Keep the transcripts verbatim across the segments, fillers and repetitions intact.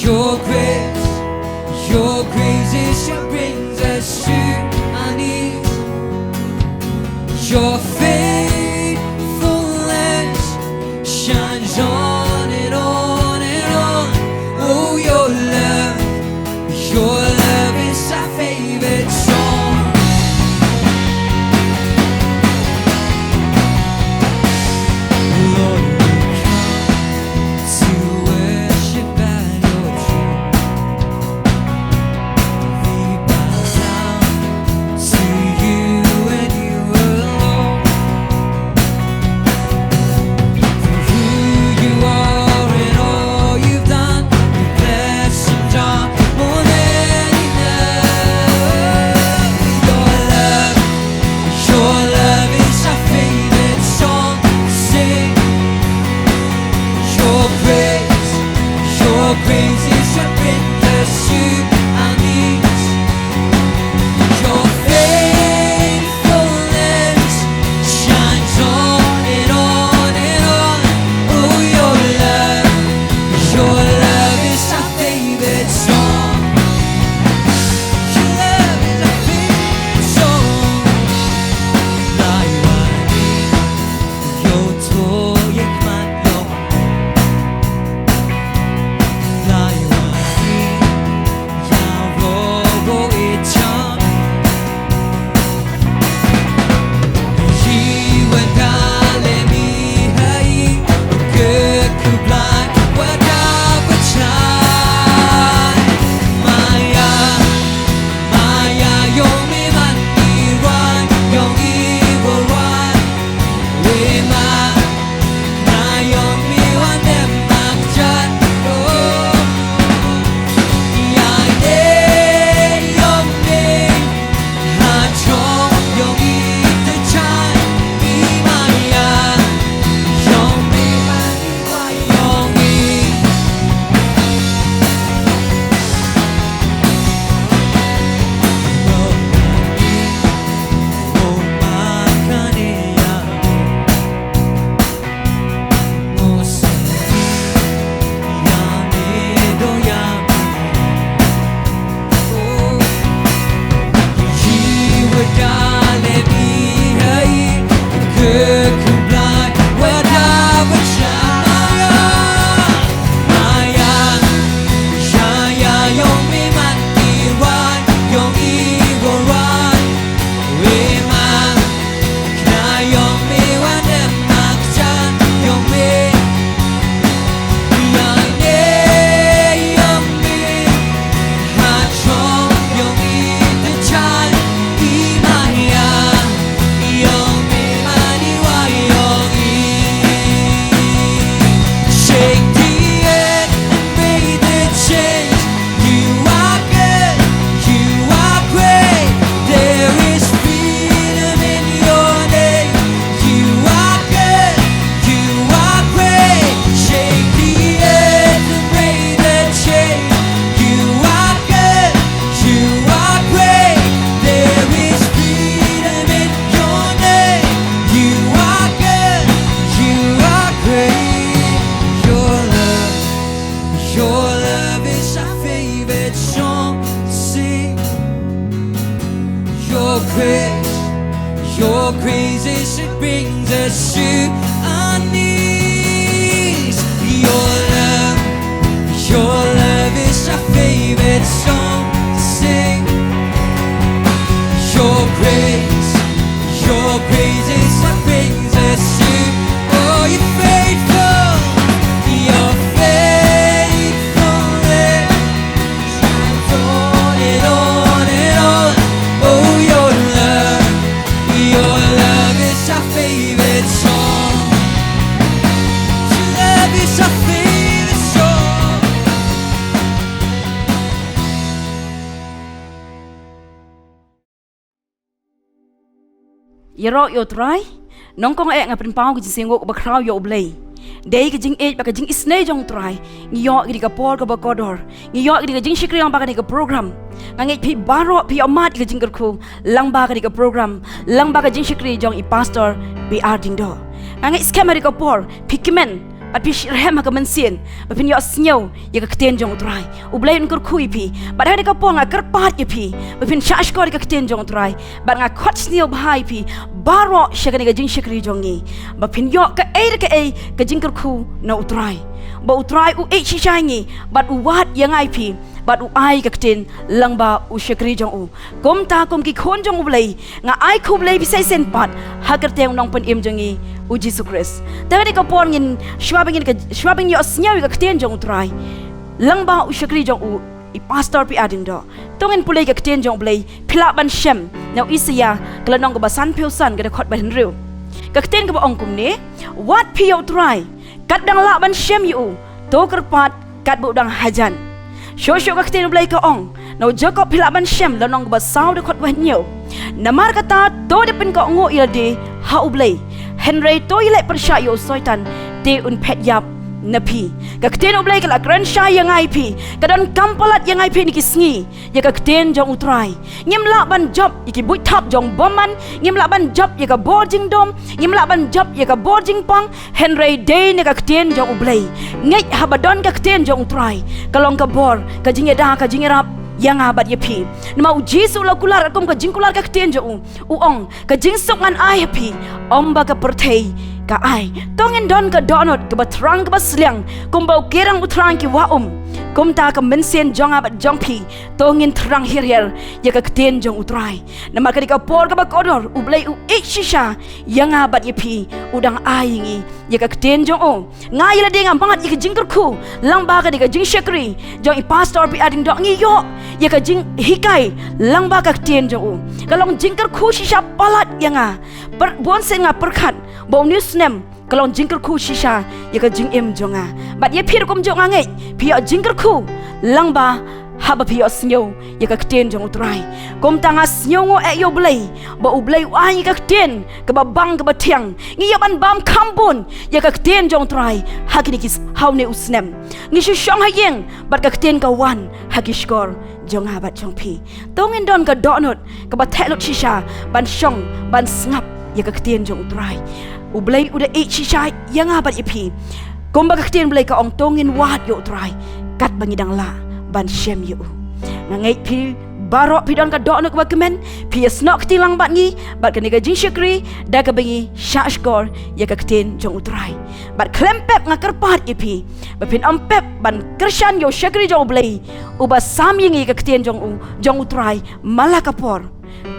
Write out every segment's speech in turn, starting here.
Your grace, your grace is what brings us to our knees. Your faithfulness shines on and on and on. Oh, your love, your love is our favorite song. Lord, we come to worship at your throne. We bow down to you and you alone. For who you are and all you've done, your blessings are more than enough. Your love, your love is our favorite song to sing. Your grace, your grace is what brings us to our knees. Your faithfulness shines on and on and on. Oh, your love, your love is our favorite song. Your love is our favorite song. Lai wan ïa u to ïa khmat ïa u. Lai wan ïa u ro bo i cham. Your grace, your grace is what brings us to our knees. Your love, your love is our favorite song to sing. Your grace, your grace is what brings us to. Oh, you're faithful, you're faithful. Ïaroh ïa U Trai. Nyngkong eh nga pynpaw ka jingsngewnguh kaba khraw ïa U Blei. Dei ka jingïeit bad ka jingisynei jong U Trai. Ngi ïoh ïa kane ka por kaba kordor. Ngi ïoh ïa kane ka jingshakri lyngba kane ka program. Nga ngeit phi baroh phi ïohmad ïa ka jingkyrkhu lyngba kane ka program, lyngba ka jingshakri jong i Pastor B R Diengdoh. Nga ngeit skhem ha kane ka por phi kmen Bad phi sh-, rhem ha ka mynsiem, ba phin ïohsngew ïa ka ktien jong U Trai. U Blei un kyrkhu ïa phi. Bad ha kane ka por nga kyrpad ïa phi, ba phin shahshkor ïa ka ktien jong U Trai. Bad nga khot sniew bha ïa phi baroh sha kane ka jingshakri jong ngi, ba phin ïoh kaei re kaei ka jingkyrkhu na U Trai. Ba U Trai u ïeit shisha ïa ngi, bad u wad ïa nga ïa phi, bad u ai ka ktien lyngba u shakri jong u. Kumta kum ki khun jong U Blei, nga ai khublei ïa phi sa shisien pat ha ka kyrteng u Nongpynim jong ngi, U Jisu Khrist. Te ha kane ka por ngin, shuwa ba ngin ka, shuwa ba ngin ïohsngew ïa ka ktien jong U Trai lyngba u shakri jong u, i Pastor P. R. Diengdoh, to ngin pule ïa ka ktien jong U Blei. Phi lah ban shem na u Isaïah ka lynnong kaba sanphew san, ka dkhot ba hynriew. Ka ktien kaba ong kumne: Wad phi ïa U Trai, katba dang lah ban shem ïa u, to kyrpad katba u dang hajan. Shuh shuh ka ktien U Blei ka ong, na u Jakob phi lah ban shem, lynnong kaba saw, dkhot ba hynñiew: Namar kata, to da pynkohnguh ïa lade ha U Blei, hynrei to ïaleh pyrshah ïa u Soitan, te un phet ïap na phi. Ka ktien U Blei ka la kren shai ïa nga ïa phi, ka donkam palat ïa nga ïa phi ha kine ki sngi, ïa ka ktien jong U Trai. Ngim lah ban jop ïa ki buit thap jong bymman, ngim lah ban jop ïa ka bor jingdum, ngim lah ban jop ïa ka bor jingpang, hynrei dei na ka ktien jong U Blei. Ngeit haba don ka ktien jong U Trai, ka long ka bor, ka jingïada, ka jingïarap ïa nga bad ïa phi. Namar U Jisu u la kular, kum ka jingkular ka ktien jong u, u ong, ka jingsuk ngan ai ha phi, ym ba ka pyrthei ka ai. To ngin don ka dohnud kaba thrang kaba sliang, kumba u kerang u thrang ki wah um. Kumta ka mynsiem jong nga bad jong phi, to ngin thrang hiar hiar ïa ka ktien jong U Trai. Namar kane ka por kaba kordor, U Blei u ïeit shisha ïa nga bad ïa phi, u dang ai ïa ngi ïa ka ktien jong u. Nga ïa lade nga mad ïa ka jingkyrkhu lyngba kane ka jingshakri jong i Pastor P. R. Diengdoh, ngi ïoh ïa ka jinghikai lyngba ka ktien jong u. Ka long jingkyrkhu shisha palat ïa nga. Pyr-, bun sien nga pyrkhat ba une u snem ka long jingkyrkhu shisha ïa ka jingim jong nga. Bad ïa phi ruh kumjuh, nga ngeit phi ïoh jingkyrkhu lyngba haba phi ïohsngew ïa ka ktien jong U Trai. Kumta nga sngewnguh eh ïa U Blei, ba U Blei u ai ïa ka ktien kaba bang kaba thiang. Ngi ïoh ban bam kham bun ïa ka ktien jong U Trai ha kine ki s-, ha une u snem. Ngi shu shong ha ïing bad ka ktien ka wan ha ki shkor jong nga bad jong phi. To ngin don ka dohnud kaba theh lut shisha ban shong, ban sngap ïa ka ktien jong U Trai. U Blei u da ïeit shisha ïa nga bad ïa phi. Kumba ka ktien Blei ka ong, to ngin wad ïa U Trai katba ngi dang lah ban shem ïa u. Nga ngeit phi baroh phi don ka dohnud kaba kmen, phi ïasnoh kti lang bad ngi bad kane ka jingshakri da kaba ngi shahshkor ïa ka ktien jong U Trai. Bad khlem pep nga kyrpad ïa phi ba phin ym pep ban kyrshan ïa u shakri jong U Blei uba sam ïa ngi ïa ka ktien jong u, jong U Trai man la ka por.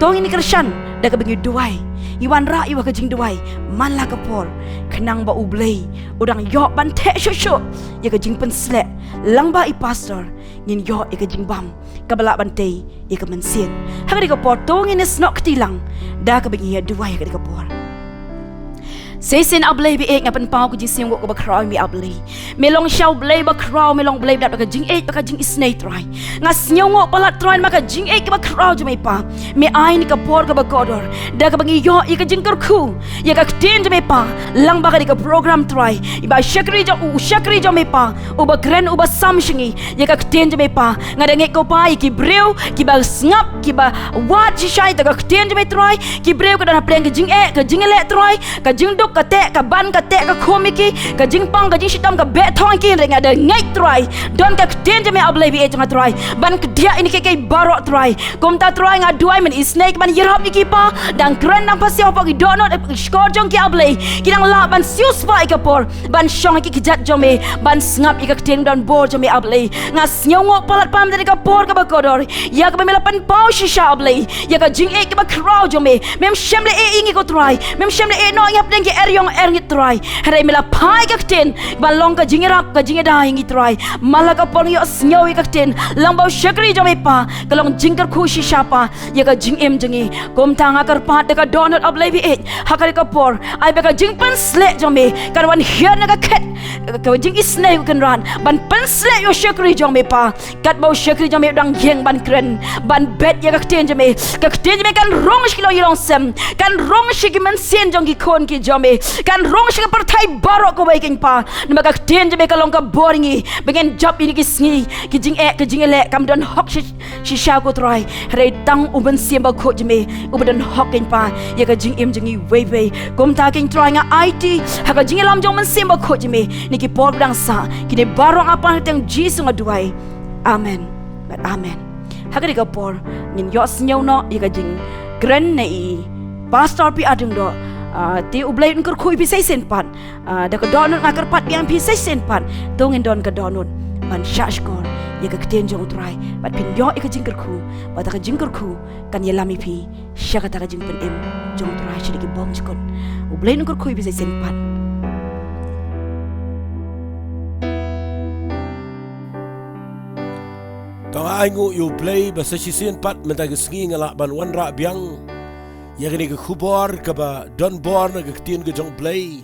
To ngin kyrshan da kaba ngi duwai, ngi wanrah ïa u ha ka jingduwai man la ka por, khnang ba U Blei u dang ïoh ban theh shuh shuh ïa ka jingpynsleh lyngba i pastor, ngin ïoh ïa ka jingbam kaba lah ban tei ïa ka mynsiem. Ha kane ka por to ngin ïasnoh kti lang da kaba ngi ïa duwai ha kane ka por. Shisien A Blei ba ïeit, nga pynpaw ka jingsngewnguh kaba khraw ïa me A Blei. Me long shisha U Blei ba khraw, me long U Blei ba dap da ka jingïeit bad ka jingisynei Trai. Nga sngewnguh palat Trai namar ka jingïeit kaba khraw jong me Pa. Me ai ïa kane ka por kaba kordor da kaba ngi ïoh ïa ka jingkyrkhu ïa ka ktien jong me Pa, lyngba kane ka program Trai. Iba shakri jong u, u shakri jong me Pa, uba kren, uba sam sha ngi ïa ka ktien jong me Pa. Nga da ngeit ko Pa ïa ki briew kiba sngap, kiba wad shisha ïa ka ktien jong me Trai. Ki briew ka don hapdeng ka jingeh, ka jingïaleh Trai, ka jingduk, ka teh, ka ban, ka teh, ka khum ïa ki, ka jingpang, ka jingshitom, ka beh thong ïa ki. Hynrei nga da ngeit Trai, don ka ktien jong me A Blei ba ïeit jong nga Trai ban kdiah ïa kine kiei kiei baroh Trai. Kumta Trai nga duwai mynta isynei ka ban ïarap ïa ki Pa, dang kren, dang pasiaw hapoh ki dohnud, ki shkor jong ki A Blei, ki dang lah ban siewspah ïa ka por ban shong ha ki kjat jong me, ban sngap ïa ka ktien don bor jong me A Blei. Nga sngewnguh palat Pa mynta ka por kaba kordor ïa kaba me la pynpaw shisha A Blei, ïa ka jingïeit kaba khraw jong me. Mem shym la ïeh ïa ngi ko Trai, mem shym la ïeh noh ïa ngi hapdeng ki eriong eringit Trai. Hynrei me la phah ïa ka ktien ban long ka jingïarap, ka jingïada ïa ngi Trai. Man la ka por ngi ïohsngew ïa ka ktien lyngba u shakri jong me Pa, ka long jingkyrkhu shisha Pa ïa ka jingim jong ngi. Kumta nga kyrpad da ka dohnud A Blei ba ïeit, ha kane ka por ai ba ka jingpynsleh jong me kan wan hiar na ka khet ka jingisynei Kynrad ban pynsleh ïa u shakri jong me Pa. Katba u shakri jong me u dang ïeng ban kren, ban bet ïa ka ktien jong me, ka ktien jong me kan rung sha ki longïing longsem, kan rung sha ki mynsiem jong ki khun ki jong me. kan rung sha ka pyrthei baroh kawei kein pa. Namar ka ktien jong me ka long ka bor ngi ba ngin jop ïa kine ki sngi, ki jingeh, ki jingeh leh kam don hok shi shisha ko Trai. Hynrei tang u Mynsiem Bakhuid jong me uba don hok kein pa ïa ka jingim jong ngi wei wei. Kumta kein Trai nga aiti ha ka jingïalam jong u Mynsiem Bakhuid jong me, ïa kine ki por ba dang sah, kine baroh nga pan ha ka kyrteng Jisu nga duwai. Amen. Bad amen. Ha kane ka por ngin ïohsngew noh ïa ka jingkren na i Pastor P. Adung Doh. Ah, te U Blei un kyrkhu ïa phi sa shisien pat. Ah, da ka dohnud nga kyrpad biang ïa phi sa shisien pat. To ngin don ka dohnud ban shah shkor ïa ka ktien jong U Trai. Bad phin ïoh ïa ka jingkyrkhu. Bad da ka jingkyrkhu kan ïalam ïa phi sha kata ka jingpynim jong U Trai sha ki bymjukut. U Blei un kyrkhu ïa phi sa shisien pat. To nga ainguh ïa U Blei ba sa shisien pat mynta ka sngi nga lah ban wanrah biang ïa kane ka khubor kaba don bor na ka ktien ka jong U Blei,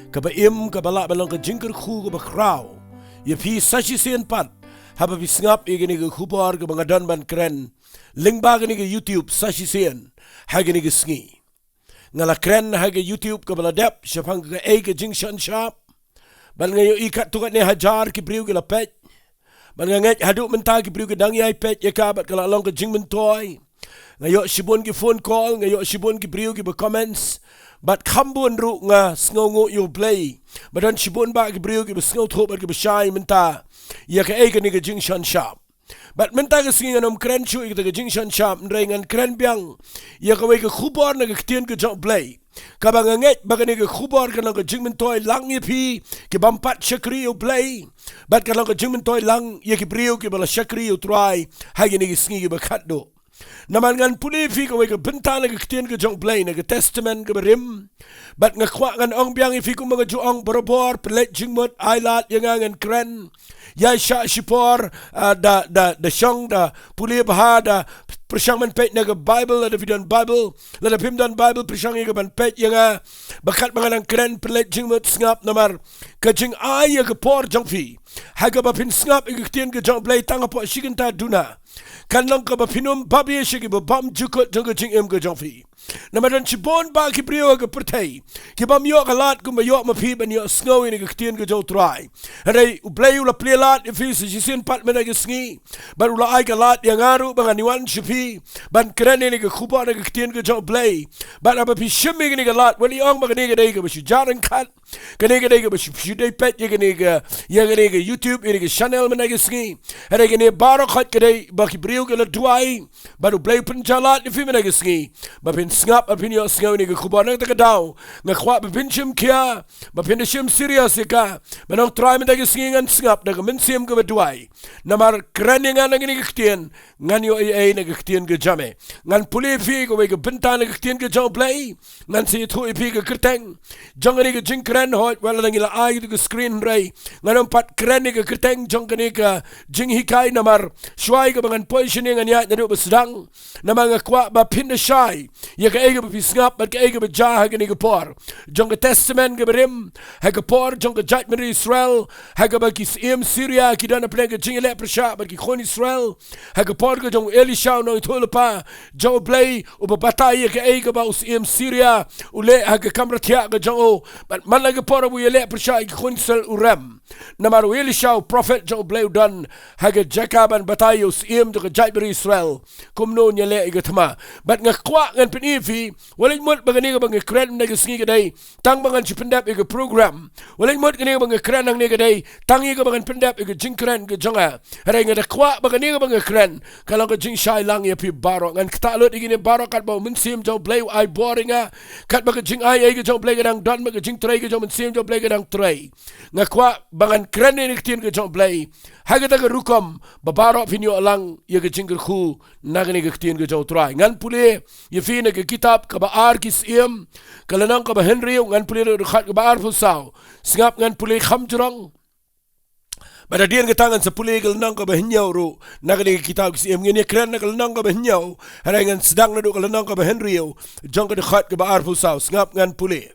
kaba im, kaba lah ban long ka jingkyrkhu kaba khraw ïa phi sa shisien pat haba phi sngap ïa kane ka khubor kaba nga don ban kren lyngba kane ka YouTube sa shisien ha kane ka sngi. Nga la kren ha ka YouTube kaba la dep shaphang kaei ka jingshan shap. Bad nga ïohi katto katne hajar ki briew ki la peit. Bad nga ngeit haduh mynta ki briew ki dang ïai peit ïa ka bad ka la long ka jingmyntoi. Nga ïoh shibun ki phone call, nga ïoh shibun ki briew kiba comments. Bad kham bun ruh nga sngewnguh ïa U Blei ba don shibun bah ki briew kiba sngewthuh bad kiba shai mynta ïa kaei kane ka jingshan shap. Bad mynta ka sngi ngan ym kren shuh ïa kata ka jingshan shap, hynrei ngan kren biang ïa kawei ka khubor na ka ktien ka jong U Blei, kaba nga ngeit ba kane ka khubor kan long ka jingmyntoi lang ïa phi ki bym pat shakri ïa U Blei. Bad kan long ka jingmyntoi lang ïa ki briew kiba la shakri ïa U Trai ha kine ki sngi kiba khatduh. Namar ngan pule ïa phi kawei ka bynta na ka ktien ka jong U Blei na ka Testament kaba rim. Bad nga kwah ngan ong biang ïa phi kumba nga ju ong barabor, pynleit jingmut, ai lad ïa nga ngan kren. Ïai shah shipor, ah, da, da, da shong, da pule bha, da pyrshang ban peit na ka Bible, lada phi don Bible, lada phim don Bible, pyrshang ïa ka ban peit ïa nga. Ba katba nga dang kren, pynleit jingmut, sngap namar ka jingai ïa ka por jong phi ha kaba phin sngap ïa ka ktien ka jong U Blei tang hapoh shi kynta duna kan long kaba phin ym babe sha ki bymjukut jong ka jingim ka jong phi. Namar don shibun bah ki briew ha ka pyrthei ki bym ïoh ka lad kumba ïoh ma phi ban ïohsngew ïa ka ktien ka jong U Trai. Hynrei U Blei u la plie lad ïa phi sa shisien pat mynta ka sngi. Bad u la ai ka lad ïa nga ruh ba ngan wan sha phi ban kren ïa ka khubor na ka ktien ka jong U Blei. Bad haba phi shim ïa kane ka lad, wat ïa ong ba kane ka dei kaba shu jar ryngkat. Kane ka dei kaba shu, shu dei peit ïa kane ka, ïa kane ka YouTube, ïa kane ka channel mynta ka sngi. Hynrei kane baroh khoit ka dei ba ki briew ki la duwai. Bad U Blei u pynjah lad ïa phi mynta ka sngi ba phin sngap, ba phin ïohsngew ïa ka khubor. Na kata ka daw nga kwah ba phin shim khia, ba phin da shim serious ïa ka. Ban ong Trai mynta ka sngi ngan sngap da ka mynsiem kaba duwai. Namar kren ïa nga na kane ka ktien, ngan ïoh ei ei na ka ktien ka jong me. Ngan pule ïa phi kawei ka bynta na ka ktien ka jong U Blei. Ngan sa ïathuh ïa phi ka kyrteng jong kane ka jingkren, hooid wat la ngi la ai ïa ka screen hynrei ngan ym pat kren ïa ka kyrteng jong kane ka jinghikai namar shuwa ïa kaba ngan poi shane ngan ïaid naduh ba sdang. Namar nga kwah ba phin da shai ïa kaei kaba phi sngap bad kaei kaba jia ha kane ka por jong ka Testament kaba rim, ha ka por jong ka jaitbynriew Israel, ha kaba ki syiem Syria ki don hapdeng ka jingïaleh pyrshah bad ki khun Israel. Ha ka por ka jong u Elisha u nongïathuhlypa jong U Blei uba batai ïa kaei kaba u syiem Syria u leh ha ka kamra thiah ka jong u. Bad man la ka por ba u ïaleh pyrshah ïa ki khun Israel u rem. Namar u Elisha u prophet jong U Blei u don ha ka jaka ban batai ïa u syiem jong ka jaitbynriew Israel kumno un ïaleh ïa ka thma. Bad nga kwah ngan pyni ïa phi, wat leit mut ba kane kaba nga kren mynta ka sngi ka dei tang ba ngan shu pyndep ïa ka program. Wat leit mut kane kaba nga kren hangne ka dei tang ïa kaba ngan pyndep ïa ka jingkren ka jong nga. Hynrei nga da kwah ba kane kaba nga kren ka long ka jingshai lang ïa phi baroh. Ngan ktah lut ïa kine baroh katba u Mynsiem jong U Blei u ai bor ïa nga, katba ka jingai ei ka jong U Blei ka dang don, bad ka jingtrei ka jong u Mynsiem jong U Blei ka dang trei. Nga kwah ba ngan kren ïa ka ktien ka jong U Blei ha kata ka rukom ba baroh phin ïoh lang ïa ka jingkyrkhu na kane ka ktien ka jong U Trai. Ngan pule ïa phi na ka kitab kaba ar Ki Syiem, ka lynnong kaba hynriew, ngan pule na ka dkhot kaba arphew saw. Sngap, ngan pule kham jrong. Bad hadien kata ngan sa pule ka lynnong kaba hynñiew ruh na kane ka kitab Ki Syiem. Ngin ïa kren na ka lynnong kaba hynñiew, hynrei ngan sdang naduh ka lynnong kaba hynriew jong ka dkhot kaba arphew saw. Sngap, ngan pule.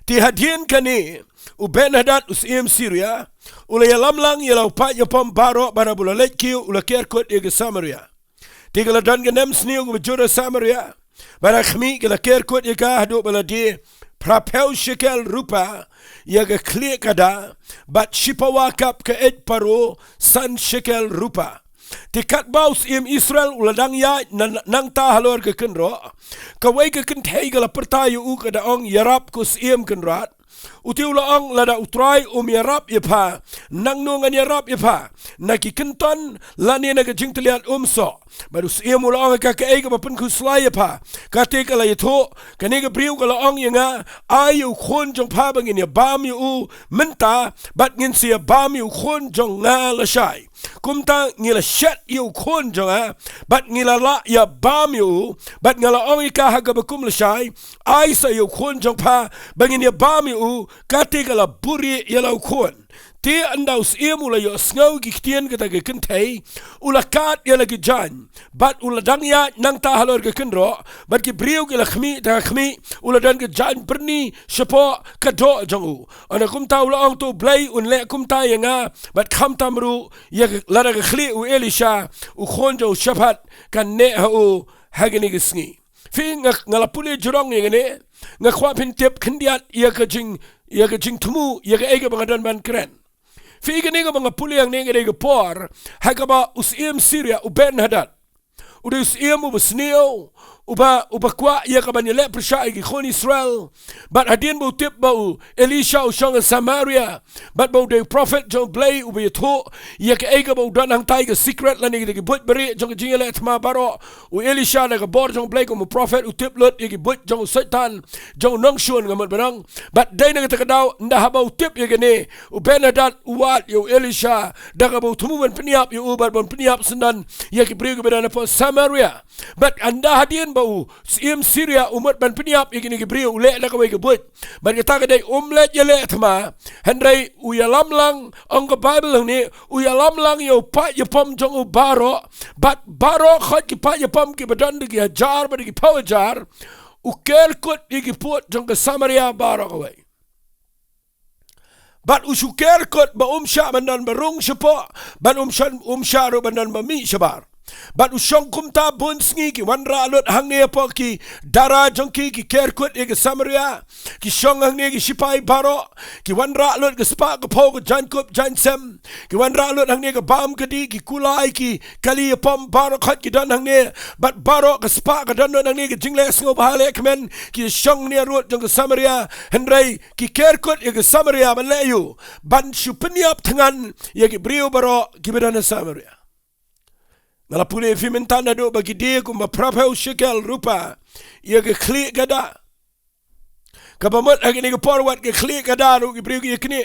Te hadien kane u Benhadad u syiem Syria u la ïalam lang ïa la u paid ïapom baroh, bad haba u la leit kiew u la ker kut ïa ka Samaria. Te ka la don ka nemsniew kaba jur ha Samaria, bad ha khmih ka la ker kut ïa ka haduh ba la die phraphew shekel rupa ïa ka khlieh ka da, bad shiphew kap ka eit paro san shekel rupa. Te katba u syiem Israel u la dang ïaid na, nangta halor ka kynroh, kawei ka kynthei ka la pyrta ïa u ka da ong, ïarap ko syiem kynrad. U te u la ong, lada U Trai um ïarap ïa pha, nangno ngan ïarap ïa pha? Na ki kynton lane na ka jingtylliat um soh. Bad u syiem u la ong ha ka, kaei kaba pynkhuslai ïa pha? Kata ka la ïathuh, kane ka briew ka la ong ïa nga, ai ïa u khun jong pha ba ngin ïa bam ïa u mynta, bad ngin sa ïa bam ïa u khun jong nga lashai. Kumta ngi la shet ïa u khun jong nga, bad ngi la lah ïa bam ïa u, bad nga la ong ïa ka ha kaba kum lashai, ai sa ïa u khun jong pha ba ngin ïa bam ïa u. Kata ka la buhrieh ïa la u khun. Te ynda u syiem u la ïohsngew ki ktien kata ka kynthei, u la kad ïa la ki jaiñ, bad u la dang ïaid nangta halor ka kynroh, bad ki briew ki la khmih da ka khmih, u la don ka jaiñ byrni shapoh ka doh jong u. Ynda kumta u la ong, to Blei un leh kumta ïa nga, bad khamtam ruh ïa ka, lada ka khlieh u Elisha, u khun jong u Shaphat, kan neh ha u ha kane ka sngi. Phi, nga, nga la pule jrong ïa kane, nga kwah phin tip khyndiat ïa ka jing, ïa ka jingthmu, ïa kaei kaba nga don ban kren. Phi, kane kaba nga pule hangne ka dei ka por ha kaba u syiem Syria u Ben-hadad, u dei u syiem uba sniew, uba, uba kwah ïa kaban ïaleh pyrshah ïa ki khun Israel. Bad hadien ba u tip ba u Elisha u shong ha Samaria, bad ba u dei u prophet jong U Blei uba ïathuh ïa kaei kaba u don hangtai, ka secret lane kita ki buit barieh jong ka jingïaleh thma baroh. U Elisha da ka bor jong U Blei kum u prophet u tip lut ïa ki buit jong u Soitan, jong u nongshun, nga mut ban ong. Bad dei na kata ka daw, ynda haba u tip ïa kane, u Ben-hadad u wad ïa u Elisha da kaba u thmu ban pynïap ïa u, bad ban pynïap syndon ïa ki briew kiba don hapoh Samaria. Bad ynda hadien ba u syiem Syria u mut ban pynïap ïa kine ki briew, u leh da kawei ka buit. Bad kata ka dei, um leit ïaleh thma, hynrei u ïalam lang, ong ka Baibl hangne, u ïalam lang ïa u paid ïapom jong u baroh, bad baroh khoit ki paid ïapom kiba don da ki hajar bad da ki phew hajar, u ker kut ïa ki pud jong ka Samaria baroh kawei. Bad u shu ker kut, ba um shah ban don ba rung shapoh, bad um shah, um shah ruh ban don ba mih shabar. Bad u shong kumta bun sngi, ki wanrah lut hangne hapoh ki dara jong ki, ki ker kut ïa ka Samaria. Ki shong hangne ki shipai baroh, ki wanrah lut ka spah ka phew, ka jaiñkup jaiñsem. Ki wanrah lut hangne ka bam ka dih, ki kulai, ki kali ïapom baroh khoit ki don hangne. Bad baroh ka spah ka don lut hangne, ka jingleh sngewbha leh kmen, ki shong hangne ha rud jong ka Samaria. Hynrei ki ker kut ïa ka Samaria ban leh aïu? Ban shu pynïap thngan ïa ki briew baroh kiba don ha Samaria. Nga la pule ïa phi mynta, naduh ba ki die kumba phraphew shekel rupa ïa ka khlieh ka da, kaba mut ha kine ki por wat ka khlieh ka da ruh ki briew ki ïa knieh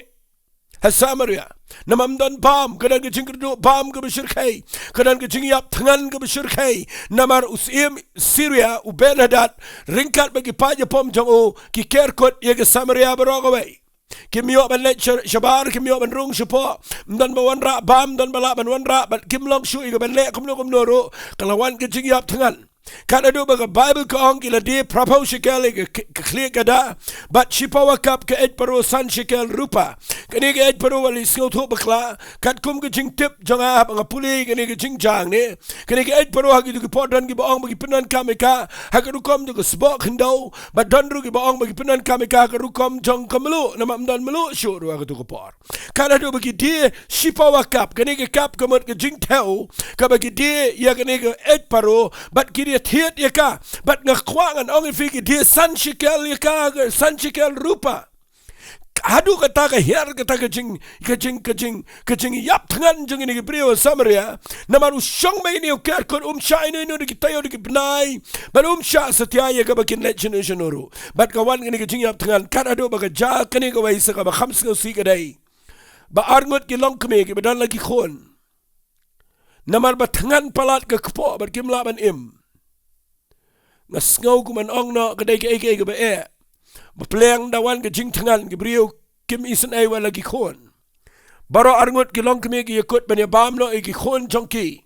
ha Samaria. Namar ym don bam, ka don ka jingkyrduh bam kaba shyrkhei, ka don ka jingïap thngan kaba shyrkhei. Namar u syiem Syria u Ben-hadad, ryngkat bad ki paid ïapom jong u, ki ker kut ïa ka Samaria baroh kawei. Kim ïoh ban leit sha-, shabar, kim ïoh ban rung shapoh. Ym don ba wanrah bam, ym don ba lah ban wanrah, bad kim long shuh ïa ka ban leh kumno kumno ruh, ka la wan ka jingïap thngan. Katno ba ka Baibl ka ong ki la die phraphew shekel ïa ka, ka, ka khlieh ka da, bad shiphew kap ka eit paro san shekel rupa. Kane ka eit paro wat la sngewthuh bakla, katkum ka jingtip jong nga haba nga pule kane ka jingjia hangne. Kane ka eit paro ha kito ki por don kiba ong ba ki pyndonkam ïa ka ha ka rukom jong ka sboh khyndew, bad don ruh kiba ong ba ki pyndonkam ïa ka ha ka rukom jong ka mluh, namar ym don mluh shuh ruh ha kato ka por. Katno ba ki die shiphew kap, kane ka kap ka mut ka jingthew, kaba ki die ïa kane ka eit paro, bad ki die thied ïa ka, bad nga kwah ngan ong ïa phi, ki die san shekel ïa ka, ka san shekel rupa. Haduh kata ka hiar, kata ka jing, ka jing, ka jing, ka jingïap thngan jong kine ki briew Samaria. Namar u shong beit hangne u ker kut, um shah ïano ïano da ki taïew da ki bnai, bad um shah satia ïa kaba kin leit shano shano ruh. Bad ka wan kane ka jingïap thngan, katno ba ka jia kane kawei sa kaba kham sngewsih ka dei ba arngut ki longkmie kiba don la ki khun, namar ba thngan palat ka kpoh bad kim lah ban im. Nga sngew kum ban ong noh, ka dei kaei kaei kaba eh. Ba pliang da wan ka jingthngan, ki briew kim isynei wat la ki khun. Baroh arngut ki longkmie ki ïakut ban ïabam noh ïa ki khun jong ki.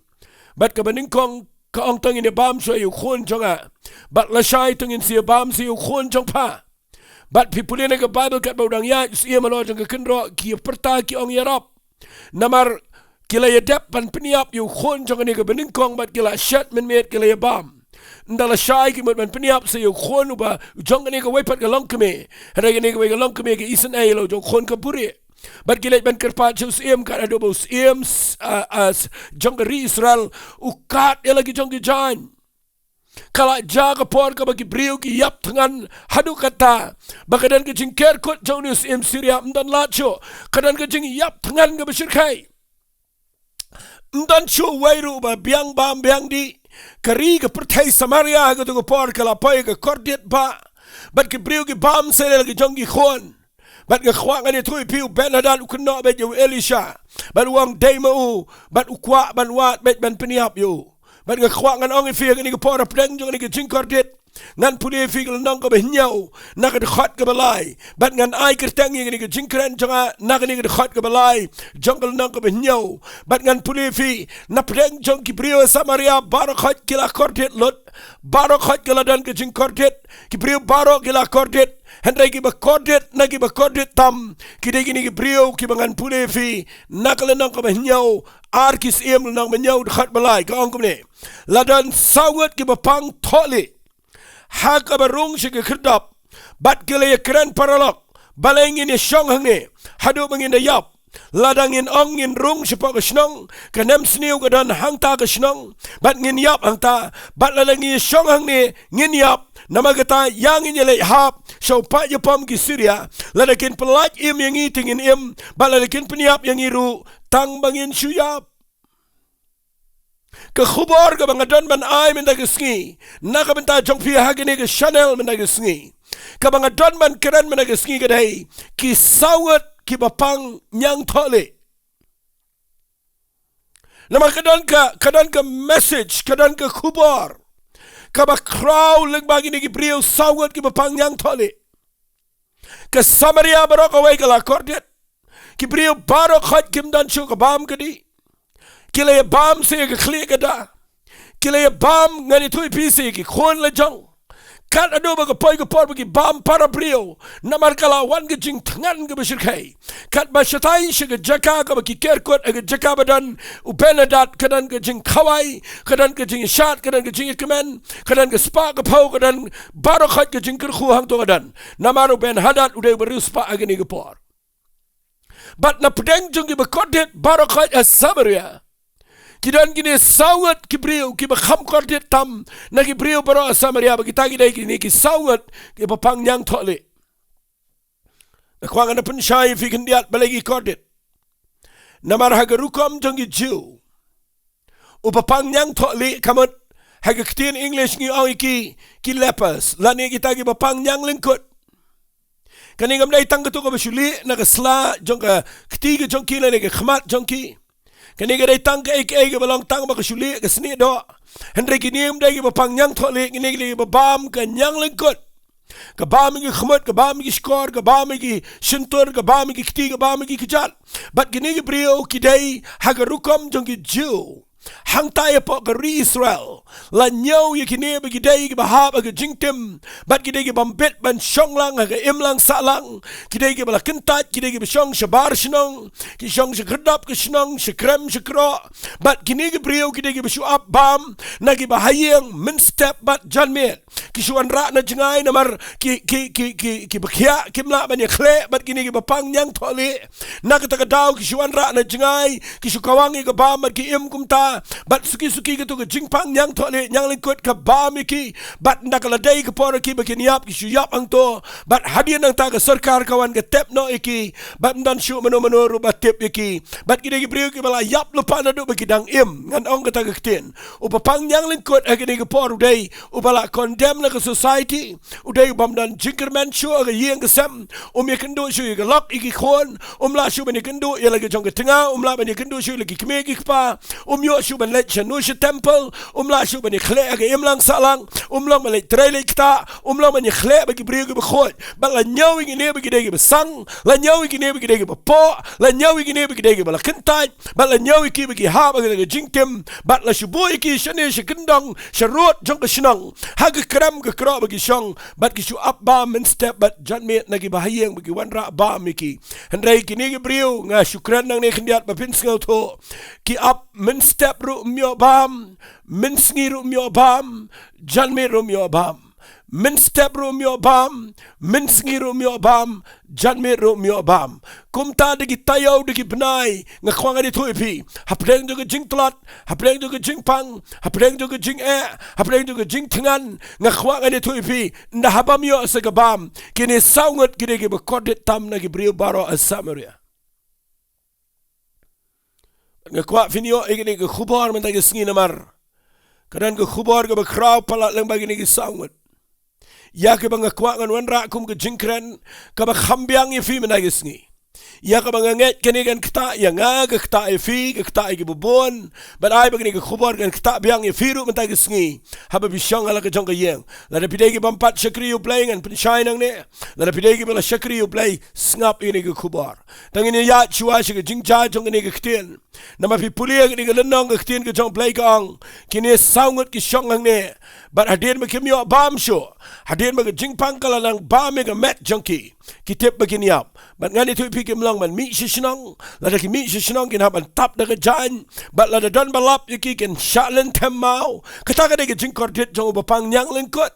Bad kaba nyngkong ka ong, to ngin ïabam shuwa ïa u khun jong nga. Bad lashai to ngin sa ïabam shuwa ïa u khun jong pha. Bad phi pule na ka Baibl katba u dang ïaid u syiem halor jong ka kynroh, ki ïa pyrta ki ong ïarap. Namar ki la ïadep ban pynïap ïa u khun jong kane kaba nyngkong bad ki la shet mynmiet ki la ïabam. Ynda la shai ki mut ban pynïap sa ïa u khun uba jong kane kawei pat ka longkmie. Hynrei kane kawei ka longkmie ka isynei ïa la u jong u khun ka buhrieh. Bad ki leit ban kyrpad sha u syiem, ka la duh ba u syiem s-, a, a, s-, jong ka ri Israel u kad ïa la ki jong ki jaiñ. Ka la jia ka por kaba ki briew ki ïap thngan haduh katta ba ka don ka jingker kut jong une u syiem Syria ym don lad shuh. Ka don ka jingïap thngan kaba shyrkhei. Ym don shuh uwei ruh ba biang bam biang dih. Ka ri ka pyrthei Samaria ha kato ka por ka la poi ha ka kordit ba. Bad ki briew ki bam sa ïa la ki jong ki khun. Bad nga kwah ngan ïathuh ïa phi, u Ben-hadad u kynnoh beit ïa u Elisha. Bad u ong dei ma u. Bad u kwah ban wad beit ban pynïap ïa u. Bad nga kwah ngan ong ïa phi ha kane ka por hapdeng jong kane ka jingkordit. Ngan pule ïa phi ka lynnong kaba hynñiew na ka dkhot kaba lai. Bad ngan ai kyrteng ïa kane ka jingkren jong nga na kane ka dkhot kaba lai jong ka lynnong kaba hynñiew. Bad ngan pule ïa phi, na pdeng jong ki briew Samaria baroh khoit ki la kordit lut. Baroh khoit ki la don ka jingkordit. Ki briew baroh ki la kordit. Hynrei kiba kordit na kiba kordit tam, ki dei kine ki briew kiba ngan pule ïa phi na ka lynnong kaba hynñiew, Ar Ki Syiem lynnong ba hynñiew dkhot ba lai, ka ong kumne. La don saw ngut kiba pang thohlieh ha kaba rung sha ka khyrdop, bad ki la ïakren paralok, balei ngin ïashong hangne haduh ba ngin da ïap? Lada ngin ong ngin rung shapoh ka shnong, ka nemsniew ka don hangta ka shnong, bad ngin ïap hangta. Bad lada ngin ïashong hangne, ngin ïap. Namar kata ïa ngin ïaleit hap sha u paid ïapom ki Syria. Lada kin pyllait im ïa ngi te ngin im, bad lada kin pynïap ïa ngi ruh, tang ba ngin shu ïap. Ka khubor kaba nga don ban ai mynta ka sngi na ka bynta jong phi ha kane ka channel mynta ka sngi, kaba nga don ban kren mynta ka sngi ka dei ki saw ngut kiba pang ñiang thohlieh. Namar ka don ka, ka don ka message, ka don ka khubor kaba khraw lyngba kine ki briew saw ngut kiba pang ñiang thohlieh. Ka Samaria baroh kawei ka la kordit. Ki briew baroh khoit kim don shuh ka bam ka dih. Ki la ïa bam sa ïa ka khlieh ka da. Ki la ïa bam, ngan ïathuh ïa phi, sa ïa ki khun la jong. Kat haduh ba ka poi ka por ba ki bam para briew. Namar ka la wan ka jingthngan kaba shyrkhei. Katba shatai sha ka jaka kaba ki ker kut, ha ka jaka ba don u Ben-hadad, ka don ka jingkhawai, ka don ka jingshad, ka don ka jingïakmen, ka don ka spah ka phew, ka don baroh khoit ka jingkyrkhu hangto ka don. Namar u Ben-hadad u dei uba riewspah ha kane ka por. Bad na pdeng jong kiba kordit baroh khoit ha Samaria, ki don kine saw ngut ki briew kiba kham kordit tam na ki briew baroh ha Samaria, ba kita ki dei kine ki saw ngut kiba pang ñiang thohlieh. Nga kwah ngan da pynshai ïa phi khyndiat balei ki kordit. Namar ha ka rukom jong ki Jiw, uba pang ñiang thohlieh ka mut, ha ka ktien English ngi ong ïa ki, ki lepers, lane kita kiba pang ñiang lyngkut. Kane kam dei tang kato kaba shu lieh na ka sla jong ka kti ka jong ki lane ka khmat jong ki. Kane ka dei tang kaei kaei kaba long tang ba ka shu lieh ka snieh doh. Hynrei kine kam dei kiba pang ñiang thohlieh, kine ki dei kiba bam ka ñiang lyngkut. Ka bam ïa ki khmut, ka bam ïa ki shkor, ka bam ïa ki shyntur, ka bam ïa ki kti, ka bam ïa ki kjat. Bad kine ki briew ki dei ha ka rukom jong ki Jiw. Hangta hapoh ka ri Israel, la ñiew ïa kine ba ki dei kiba hap ha ka jingtim, bad ki dei ki bym bit ban shong lang ha ka imlang sahlang. Ki dei kiba la kyntait, ki dei kiba shong shabar shnong, ki shong sha khyrdop ka shnong, sha krem sha kroh. Bad kine ki briew ki dei kiba shu ap bam na kiba ha ïing mynstep bad janmiet. Ki shu wanrah na jngai namar ki, ki, ki, ki, kiba khiah kim lah ban ïakhleh bad kine kiba pang ñiang thohlieh. Na kata ka daw ki shu wanrah na jngai, ki shu kawang ïa ka bam bad ki im kumta. Bad suki suki kato ka jingpang ñiang thohlieh, ñiang lyngkut ka bam ïa ki. Bad ynda ka la dei ka por ïa ki ba kin ïap, ki shu ïap hangto. Bad hadien nangta ka sorkar ka wan ka tep noh ïa ki. Bad ym don shuh mano mano ruh ba tip ïa ki. Bad ki dei ki briew kiba la ïap lypa naduh ba ki dang im. Ngan ong kata ka ktien. Uba pang ñiang lyngkut ha kane ka por u dei uba la condemn na ka society. U dei u bym don jingkyrmen shuh ha ka ïing ka sem. Um ïakynduh shuh ïa ka lok ïa ki khun. Um lah shuh ban ïakynduh ïa la ki jong ka tnga. Um lah ban ïakynduh shuh ïa la ki kmie ki kpa. Um ïoh shuh ban leit shano sha temple. Um lah shuh ban ïakhleh ha ka imlang sahlang. Um long ban leit trei leit ktah. Um long ban ïakhleh bad ki briew kiba khuid. Bad la ñiew ïa kine ba ki dei kiba sang. La ñiew ïa kine ba ki dei kiba poh. La ñiew ïa kine ba ki dei kiba la kyntait. Bad la ñiew ïa ki ba ki hap ha ka jingtim. Bad la shu buh ïa ki shane sha kyndong, sha rud jong ka shnong. Ha ka krem ka kroh ba ki shong. Bad ki shu ap bam mynstep bad janmiet na kiba ha ïing ba ki wanrah bam ïa ki. Hynrei kine ki briew nga shu kren nangne khyndiat ba phin sngewthuh. Ki ap mynstep ruh ym ïoh bam, mynsngi ruh ym ïoh bam, janmiet ruh ym ïoh bam. Mynstep ruh ym ïoh bam, mynsngi ruh ym ïoh bam, janmiet ruh ym ïoh bam. Kumta da ki taïew da ki bnai, nga kwah ngan ïathuh ïa phi. Hapdeng jong ka jingtlot, hapdeng jong ka jingpang, hapdeng jong ka jingeh, hapdeng jong ka jingthngan, nga kwah ngan ïathuh ïa phi. Ynda haba ym ïoh sa ka bam, kine saw ngut ki dei kiba kordit tam na ki briew baroh ha Samaria. Nga kwah phin ïoh ïa kane ka khubor mynta ka sngi namar ka don ka khubor kaba khraw palat lyngba kine ki saw ngut. Ïa kaba nga kwah ngan wanrah kum ka jingkren kaba kham biang ïa phi mynta ka sngi. Ïa kaba nga ngeit kane kan ktah ïa nga, ka ktah ïa phi, ka ktah ïa kiba bun. Bad ai ba kane ka khubor kan ktah biang ïa phi ruh mynta ka sngi. Haba phi shong ha la ka jong ka ïing. Lada phi dei ki bym pat shakri ïa U Blei ngan pynshai nangne. Lada phi dei kiba la shakri ïa U Blei, sngap ïa kane ka khubor. Tang ngin ïa ïaid shuwa sha ka jingjia jong kane ka ktien. Namar phi pule ïa kane ka lynnong, ka ktien ka jong U Blei ka ong, kine saw ngut ki shong hangne. Bad hadien ba kim ïoh bam shuh, hadien ba ka jingpang ka la nang bam ïa ka met jong ki, ki tip ba kin ïap. Bad ngan ïathuh ïa phi, kim long ban mih sha shnong. Lada ki mih sha shnong kin hap ban tap da ka jaiñ. Bad lada don ba lap ïa ki kin shah lynthem maw. Kata ka dei ka jingkordit jong uba pang ñiang lyngkut.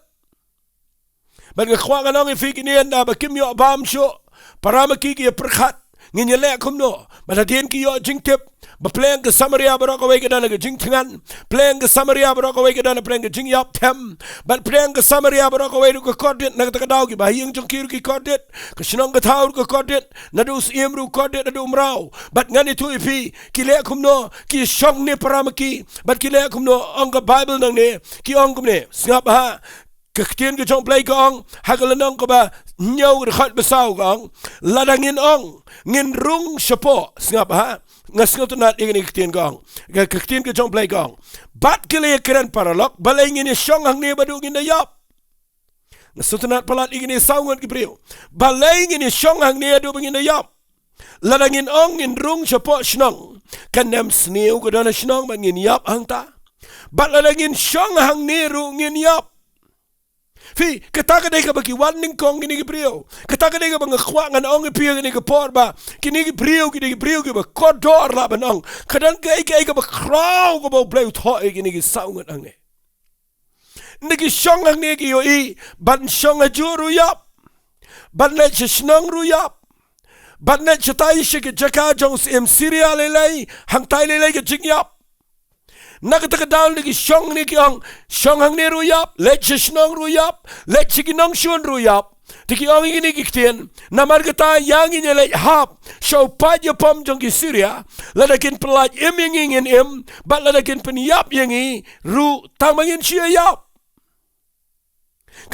Bad nga kwah ngan ong ïa phi kine, ynda ba kim ïoh bam shuh, para ma ki ki ïa pyrkhat, ngin ïa leh kumno? Bad hadien ki ïoh jingtip ba pleng ka Samaria baroh kawei ka don ha ka jingthngan, pleng ka Samaria baroh kawei ka don ha pleng ka jingïap them, bad pleng ka Samaria baroh kawei ruh ka kordit, na kata ka daw kiba ha ïing jong ki ruh ki kordit, ka shnong ka thaw ruh ka kordit, naduh u syiem ruh u kordit, naduh u mraw. Bad ngan ïathuh ïa phi, ki leh kumno? Ki shong ne para ma ki? Bad ki leh kumno? Ong ka Baibl nangne, ki ong kumne, sngap ha. Ka ktien ka jong U Blei ka ong, ha ka lynnong kaba hynñiew, ka dkhot ba saw ka ong, lada ngin ong, ngin rung shapoh, sngap ha, nga sngewtynnat ïa kane ka ktien ka ong. Ka, ka ktien ka jong U Blei ka ong, bad ki la ïakren paralok, balei ngin ïa shong hangne ba haduh ngin da ïap? Nga sngewtynnat palat ïa kine saw ngut ki briew. Balei ngin ïa shong hangne haduh ba ngin da ïap? Lada ngin ong ngin rung shapoh shnong, ka nemsniew ka don ha shnong bad ngin ïap hangta. Bad lada ngin shong hangne ruh ngin ïap. Phi, kata ka dei kaba ki wan nyngkong kine ki briew. Kata ka dei kaba nga kwah ngan ong ïa phi ha kane ka por ba kine ki briew, kine ki briew kiba kordor lah ban ong. Ka don kaei kaei kaba khraw kaba U Blei u thoh ïa kine ki saw ngut hangne. Ynda ki shong hangne ki ïohi, ban shong hajuh ruh ïap. Ban leit sha shnong ruh ïap. Ban leit shatai sha ki jaka jong u syiem Syria lei lei, hangtai lei lei ka jingïap. Na kata ka daw ynda ki shong hangne ki ong, shong hangne ruh ïap, leit sha shnong ruh ïap, leit sha ki nongshun ruh ïap. Te ki ong ïa kine ki ktien, namar kata ïa ngi ngin ïa leit hap sha u paid ïapom jong ki Syria, lada kin pyllait im ïa ngi ngin im, bad lada kin pynïap ïa ngi ruh tang ba ngin shu ïap.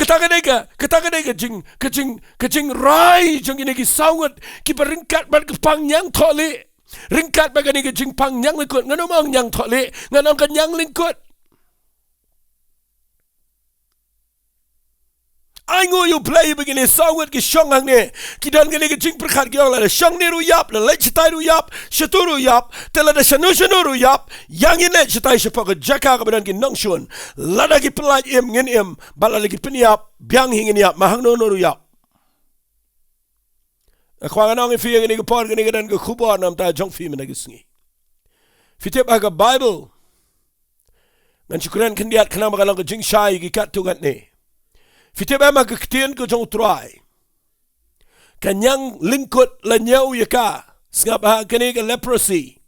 Kata ka dei ka, kata ka dei ka jing, ka jing, ka jingrai jong kine ki saw ngut kiba ryngkat bad ka pang ñiangthohlieh. Ryngkat bad kane ka jingpang ñianglyngkut, ngan ym ong ñiangthohlieh, ngan ong ka ñianglyngkut. Ai nguh ïa U Blei ba kine saw ngut ki shong hangne, ki don kane ka jingpyrkhat, ki ong lada shong ne ruh ïap, lada leit shatai ruh ïap, shatu ruh ïap, te lada shano shano ruh ïap, ïa ngin leit shatai shapoh ka jaka kaba don ki nongshun. Lada ki pyllait im ngin im, bad lada ki pynïap biang hi ngin ïap, ma hangno no ruh ïap. Nga kwah ngan ong ïa phi ha kane ka por, kane ka don ka khubor na bynta jong phi mynta ka sngi. Phi tip ha ka Baibl, ngan shu kren khyndiat khnang ba kan long ka jingshai ki katto katne. Phi tip em ha ka ktien ka jong U Trai, ka ñianglyngkut la ñiew ïa ka. Sngap ha, kane ka leprosy,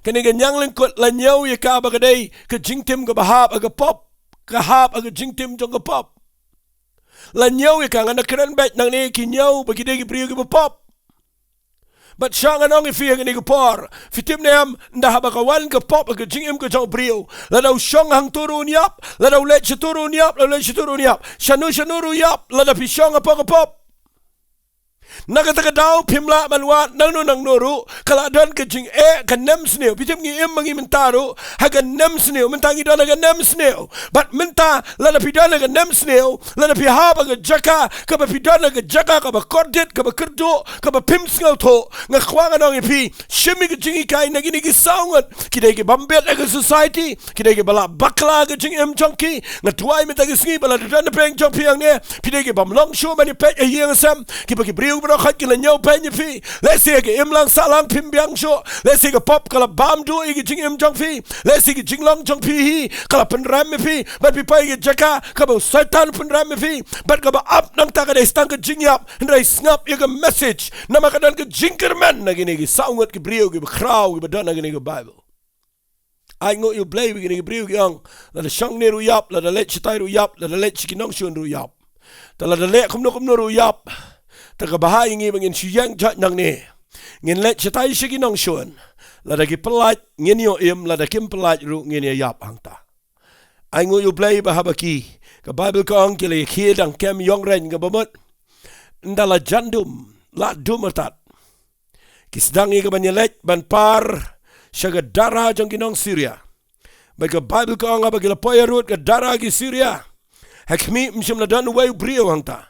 kane ka ñianglyngkut la ñiew ïa ka ba ka dei ka jingtim kaba hap ha ka pop, ka hap ha ka jingtim jong ka pop. La ñiew ïa ka, ngan da kren beit nangne, ki ñiew ba ki dei ki briew kiba pop. Bad sha ngan ong ïa phi ha kane ka por, phi tip ne em, ynda haba ka wan ka pop ha ka jingim ka jong u briew, lada u shong hangto ruh un ïap, lada u leit shato ruh un ïap, lada u leit shato ruh un ïap, shano shano ruh ïap, lada phi shong hapoh ka pop. Na kata ka daw phim lah ban wad nangno nangno ruh, ka la don ka jingeh, ka nemsniew. Phi tip ngi im ma ngi mynta ruh ha ka nemsniew, mynta ngi don ha ka nemsniew. Bad mynta lada phi don ha ka nemsniew, lada phi hap ha ka jaka kaba phi don ha ka jaka kaba kordit, kaba kyrduh, kaba phim sngewthuh, nga kwah ngan ong ïa phi, shim ïa ka jinghikai na kine ki saw ngut. Ki dei ki bym bit ha ka society, ki dei kiba la bakla ha ka jingim jong ki. Nga duwai mynta ka sngi ba lada don napdeng jong phi hangne, phi dei ki bym long shuh ban ïa peit ha ïing ha sem, kiba ki briew baroh khoit ki la ñiewbeiñ ïa phi. Lehse ka imlang sahlang phim biang shuh. Lehse ka pop ka la bam duh ïa ki jingim jong phi. Lehse ki jinglong jong phi hi ka la pynrem ïa phi. Bad phi poi ïa ka jaka kaba u Soitan u pynrem ïa phi. Bad kaba ap nangta ka dei tang ka jingïap. Hynrei sngap ïa ka message. Namar ka don ka jingkyrmen na kine ki saw ngut ki briew kiba khraw kiba don ha kine ki Baibl. Ai nguh ïa U Blei ba kine ki briew ki ong, lada shong ne ruh ïap, lada leit shatai ruh ïap, lada leit sha ki nongshun ruh ïap. Te lada leh kumno kumno ruh ïap. Te kaba bha ïa ngi ba ngin shu ïeng jait nangne. Ngin leit shatai sha ki nongshun. Lada ki pyllait ngin ïoh im, lada kim pyllait ruh ngin ïa ïap hangta. Ai nguh ïa U Blei ba haba ki, ka Baibl ka ong, ki la ïakhih dang kem ïong reiñ kaba mut. Ynda la jan dum, la dum artat, ki sdang ïa ka ban ïaleit ban par sha ka dara jong ki nong Syria. Bad ka Baibl ka ong haba ki la poi harud ka dara ki Syria, ha khmih, ym shym la don uwei u briew hangta.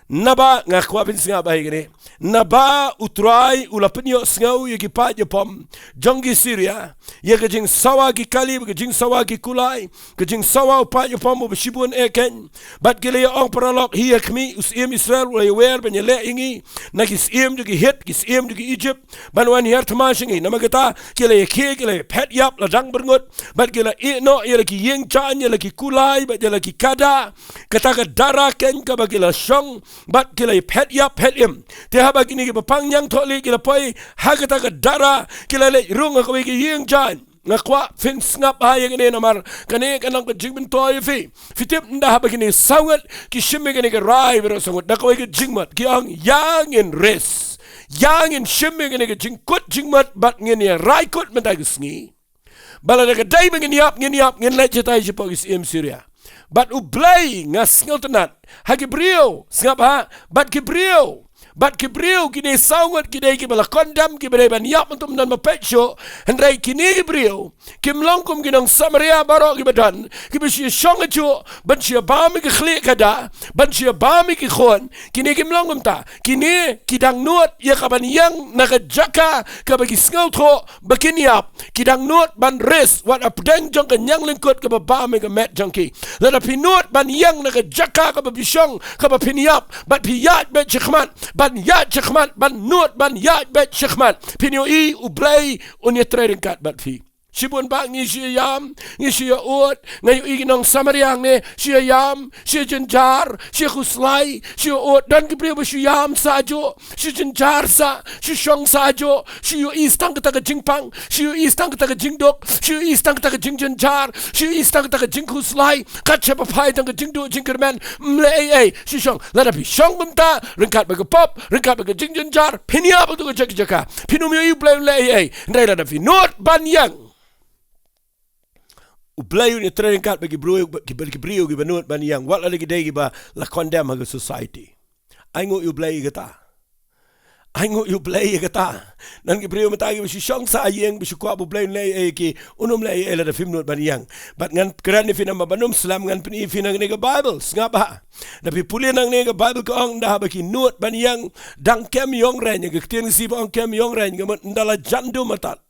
Naba, nga kwah pynsngap bha ïa kane. Naba U Trai u la pynïohsngew ïa ki paid ïapom jong ki Syria, ïa ka jingsawa ki kali, ka jingsawa ki kulai, ka jingsawa u paid ïapom uba shibun eh keiñ. Bad ki la ïa ong paralok, hi ha khmih, u syiem Israel u la ïawer ban ïaleh ïa ngi na ki syiem jong ki Hit, ki syiem jong ki Egypt, ban wan hiar thma sha ngi. Namar kata ki la ïakhih, ki la ïaphet ïap la dang byrngut. Bad ki la ïeh noh ïa la ki ïing jaiñ, ïa la ki kulai, bad ïa la ki kada. Kata ka dara keiñ kaba ki la shong, bad ki la ïaphet ïap phet im. Te haba kine kiba pang ñiangthohlieh ki la poi ha kata ka dara, ki la leit rung ha kawei ka ïing jaiñ. Nga kwah phin sngap bha ïa kane namar kane kan long ka jingmyntoi ïa phi. Phi tip, ynda haba kine saw ngut ki shim ïa kane ka rai baroh saw ngut, da kawei ka jingmut ki ong, ïa ngin risk, ïa ngin shim ïa kane ka jingkut jingmut bad ngin ïa rai kut mynta ka sngi. Ba lada ka dei ba ngin ïap, ngin ïap, ngin leit shatai shapoh ki syiem Syria. Bad U Blei, nga sngewtynnat ha ki briew, sngap bha, bad ki briew, bad ki briew, kine saw ngut ki dei kiba la condemn, kiba dei ban ïap, mynta ym don ba peit shuh. Hynrei kine ki briew kim long kum ki nong Samaria baroh kiba don, kiba shu ïa shong hajuh ban shu ïa bam ïa ki khlieh kada, ban shu ïa bam ïa ki khun. Kine kim long kumta. Kine ki dang nud ïa ka ban ïeng na ka jaka kaba ki sngewthuh ba kin ïap. Ki dang nud ban risk wat hapdeng jong ka ñianglyngkut kaba bam ïa ka met jong ki. Lada phi nud ban ïeng na ka jaka kaba phi shong kaba phin ïap, bad phi ïaid beit shakhmat, ban ïaid shakhmat, ban nud ban ïaid beit shakhmat, phin ïohi U Blei un ïatrei ryngkat bad phi. Shibun bah ngi shu ïam, ngi shu ïa ud, nga ïohi ki nong Samaria hangne shu ïam, shu jynjar, shu khuslai, shu ud. Don ki briew ba shu ïam sa hajuh, shu jynjar sa, shu shong sa hajuh, shu ïohi tang kata ka jingpang, shu ïohi tang kata ka jingduk, shu ïohi tang kata ka jingjynjar, shu ïohi tang kata ka jingkhuslai. Kat shaba phai tang ka jingduk jingkyrmen, ym leh ei ei, shu shong. Lada phi shong kumta ryngkat bad ka pop, ryngkat bad ka jingjynjar, phin ïap ha tu ka jaka jaka. Phin ym ïohi U Blei un leh ei ei. Hynrei lada phi nud ban ïeng, U Blei un ïatrei ryngkat bad ki briew, ki, ki briew kiba nud ban ïeng, wat lada ki dei kiba la condemn ha ka society. Ai nguh ïa U Blei ïa kata. Ai nguh ïa U Blei ïa kata. Don ki briew mynta kiba shu shong sa ha ïing, ba shu kwah ba U Blei un leh ei ei ïa ki, un ym leh ei ei lada phim nud ban ïeng. Bad ngan kren ïa phi namar ban ym slem, ngan pyni ïa phi na kane ka Baibl, sngap bha. Da phi pule na kane ka Baibl ka ong, ynda haba ki nud ban ïeng, dang kem ïong reiñ, ka ktien Khasi ba ong kem ïong reiñ, ka mut ynda la jan dum artat.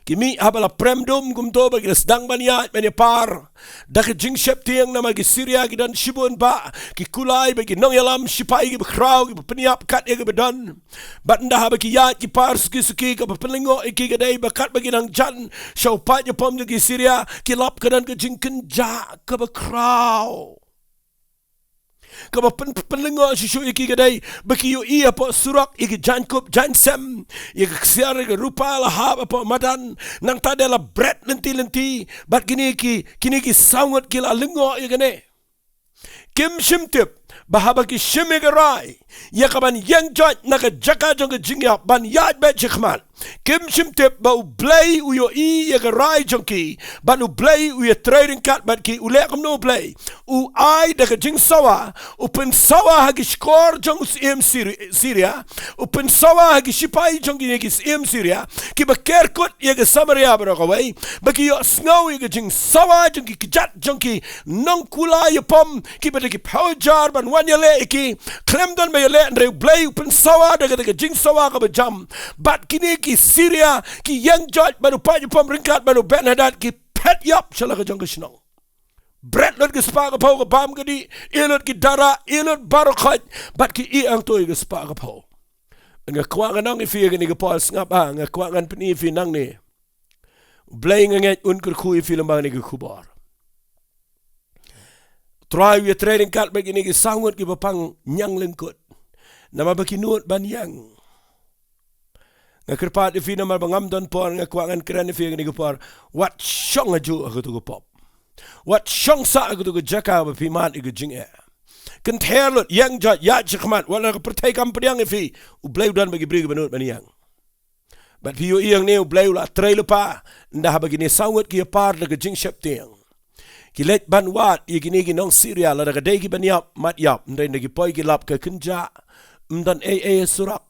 Ki mih haba la prem dum kumto ba ki la sdang ban ïaid ban ïapar da ka jingsheptieng, namar ki Syria ki don shibun bah, ki kulai bad ki nongïalam shipai kiba khraw, kiba pynïap kat ïa kiba don. Bad ynda haba ki ïaid ki par suki suki, kaba pynlyngngoh ïa ki ka dei ba katba ki nang jan sha u paid ïapom jong ki Syria, ki lap ka don ka jingkynjah kaba khraw. Kaba pyn, pynlyngngoh shuh shuh ïa ki ka dei ba ki ïohi hapoh surok ïa ki jaiñkup jaiñsem, ïa ka ksiar ïa ka rupa la hap hapoh madan, nangta de la bret lynti lynti. Bad kine ki, kine ki saw ngut ki la lyngngoh ïa kane. Kim shym tip ba haba ki shim ïa ka rai ïa ka ban ïeng joit na ka jaka jong ka jingïap ban ïaid beit shakhmat, kim shym tip ba U Blei u ïohi ïa ka rai jong ki, bad U Blei u ïatrei ryngkat bad ki. U leh kumno U Blei? U ai da ka jingsawa, u pynsawa ha ki shkor jong u syiem Syri-, Syria, u pynsawa ha ki shipai jong kine ki syiem Syria, kiba ker kut ïa ka Samaria baroh kawei, ba ki ïohsngew ïa ka jingsawa jong ki kjat jong ki nongkulai ïapom, kiba da ki phew hajar ban wan ïaleh ïa ki. Khlem don ba ïaleh, hynrei U Blei u pynsawa da kata ka jingsawa kaba jam. Bad kine ki Syria ki ïeng joit bad u paid ïapom ryngkat bad u Ben-hadad, ki phet ïap sha la ka jong ka shnong. Bret lut ki spah ka phew, ka bam ka dih, ïeh lut ki dara, ïeh lut baroh khoit, bad ki ïeh hangto ïa ki spah ka phew. Nga kwah ngan ong ïa phi ha kane ka por, sngap ha, nga kwah ngan pyni ïa phi nangne. U Blei nga ngeit un kyrkhu ïa phi lyngba kane ka khubor. Trai u ïatrei ryngkat bad kine ki saw ngut kiba pang ñiang lyngkut. Namar ba ki nud ban ïeng. Nga kyrpad ïa phi namar ba ngam don por, nga kwah ngan kren ïa phi ha kane ka por. Wat shong hajuh ha kato ka pop. Wat shong sah ha kato ka jaka ba phi mad ïa ka jingeh. Kynther lut, ïeng jot, ïaid shakhmat, wat la ka pyrthei kam pdiang ïa phi. U Blei u don bad ki briew kiba nud ban ïeng. Bad phi ïohi hangne U Blei u la trei lypa, ynda haba kine saw ngut ki ïapar da ka jingsheptieng. Ki leit ban wad ïa kine ki nong Syria, lada ka dei kiban ïap, mat ïap, hynrei ynda ki poi ki lap ka kynjah, ym don ei ei surok.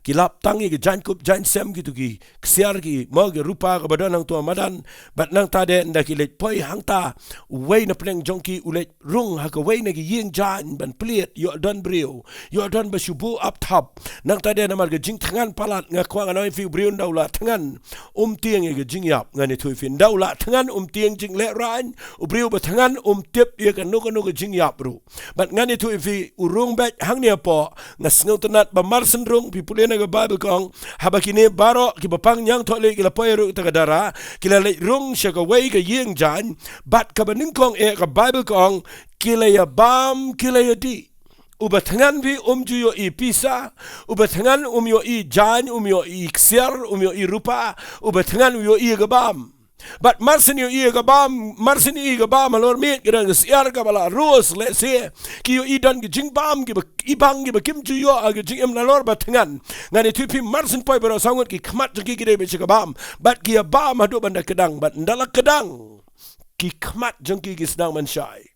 Ki lap tang ïa ka jaiñkup jaiñsem, kito ki ksiar, ki mo, ki rupa kaba don hangto ha madan, bad nangta de ynda ki leit poi hangta, uwei na pdeng jong ki u leit rung ha kawei na ki ïing jaiñ ban plied, ïoh don briew, ïoh don ba shu buh ap thap. Nangta de namar ka jingthngan palat, nga kwah ngan ong ïa phi, u briew ynda u la thngan, um tieng ïa ka jingïap, ngan ïathuh ïa phi. Ynda u la thngan um tieng jinglehrain, u briew ba thngan um tip ïa kano kano ka jingïap ruh. Bad ngan ïathuh ïa phi, u rung beit hangne hapoh, nga sngewtynnat ba mar shen rung, phi pule na ka Baibl ka ong, haba kine baroh kiba pang ñiang thohlieh ki la poi ruh ta ka dara, ki la leit rung sha kawei ka ïing jaiñ, bad kaba nyngkong eh ka Baibl ka ong, ki la ïa bam, ki la ïa dih. Uba thngan phi um ju ïohi pisa, uba thngan um ïohi jaiñ, um ïohi ksiar, um ïohi rupa, uba thngan u ïohi ka bam. Bad mar shen ïohi ka bam, mar shen ïohi ka bam halor miej, ki don ka syiar kaba la rus lehse, ki ïohi don ki jingbam kiba, i bang kiba kim ju ïoh ha ka jingim halor ba thngan. Ngan ïathuh ïa phi, mar shen poi baroh saw ngut, ki khmat jong ki ki dei beit sha ka bam. Bad ki ïa bam haduh ban da kdang, bad ynda la kdang, ki khmat jong ki ki sdang ban shai.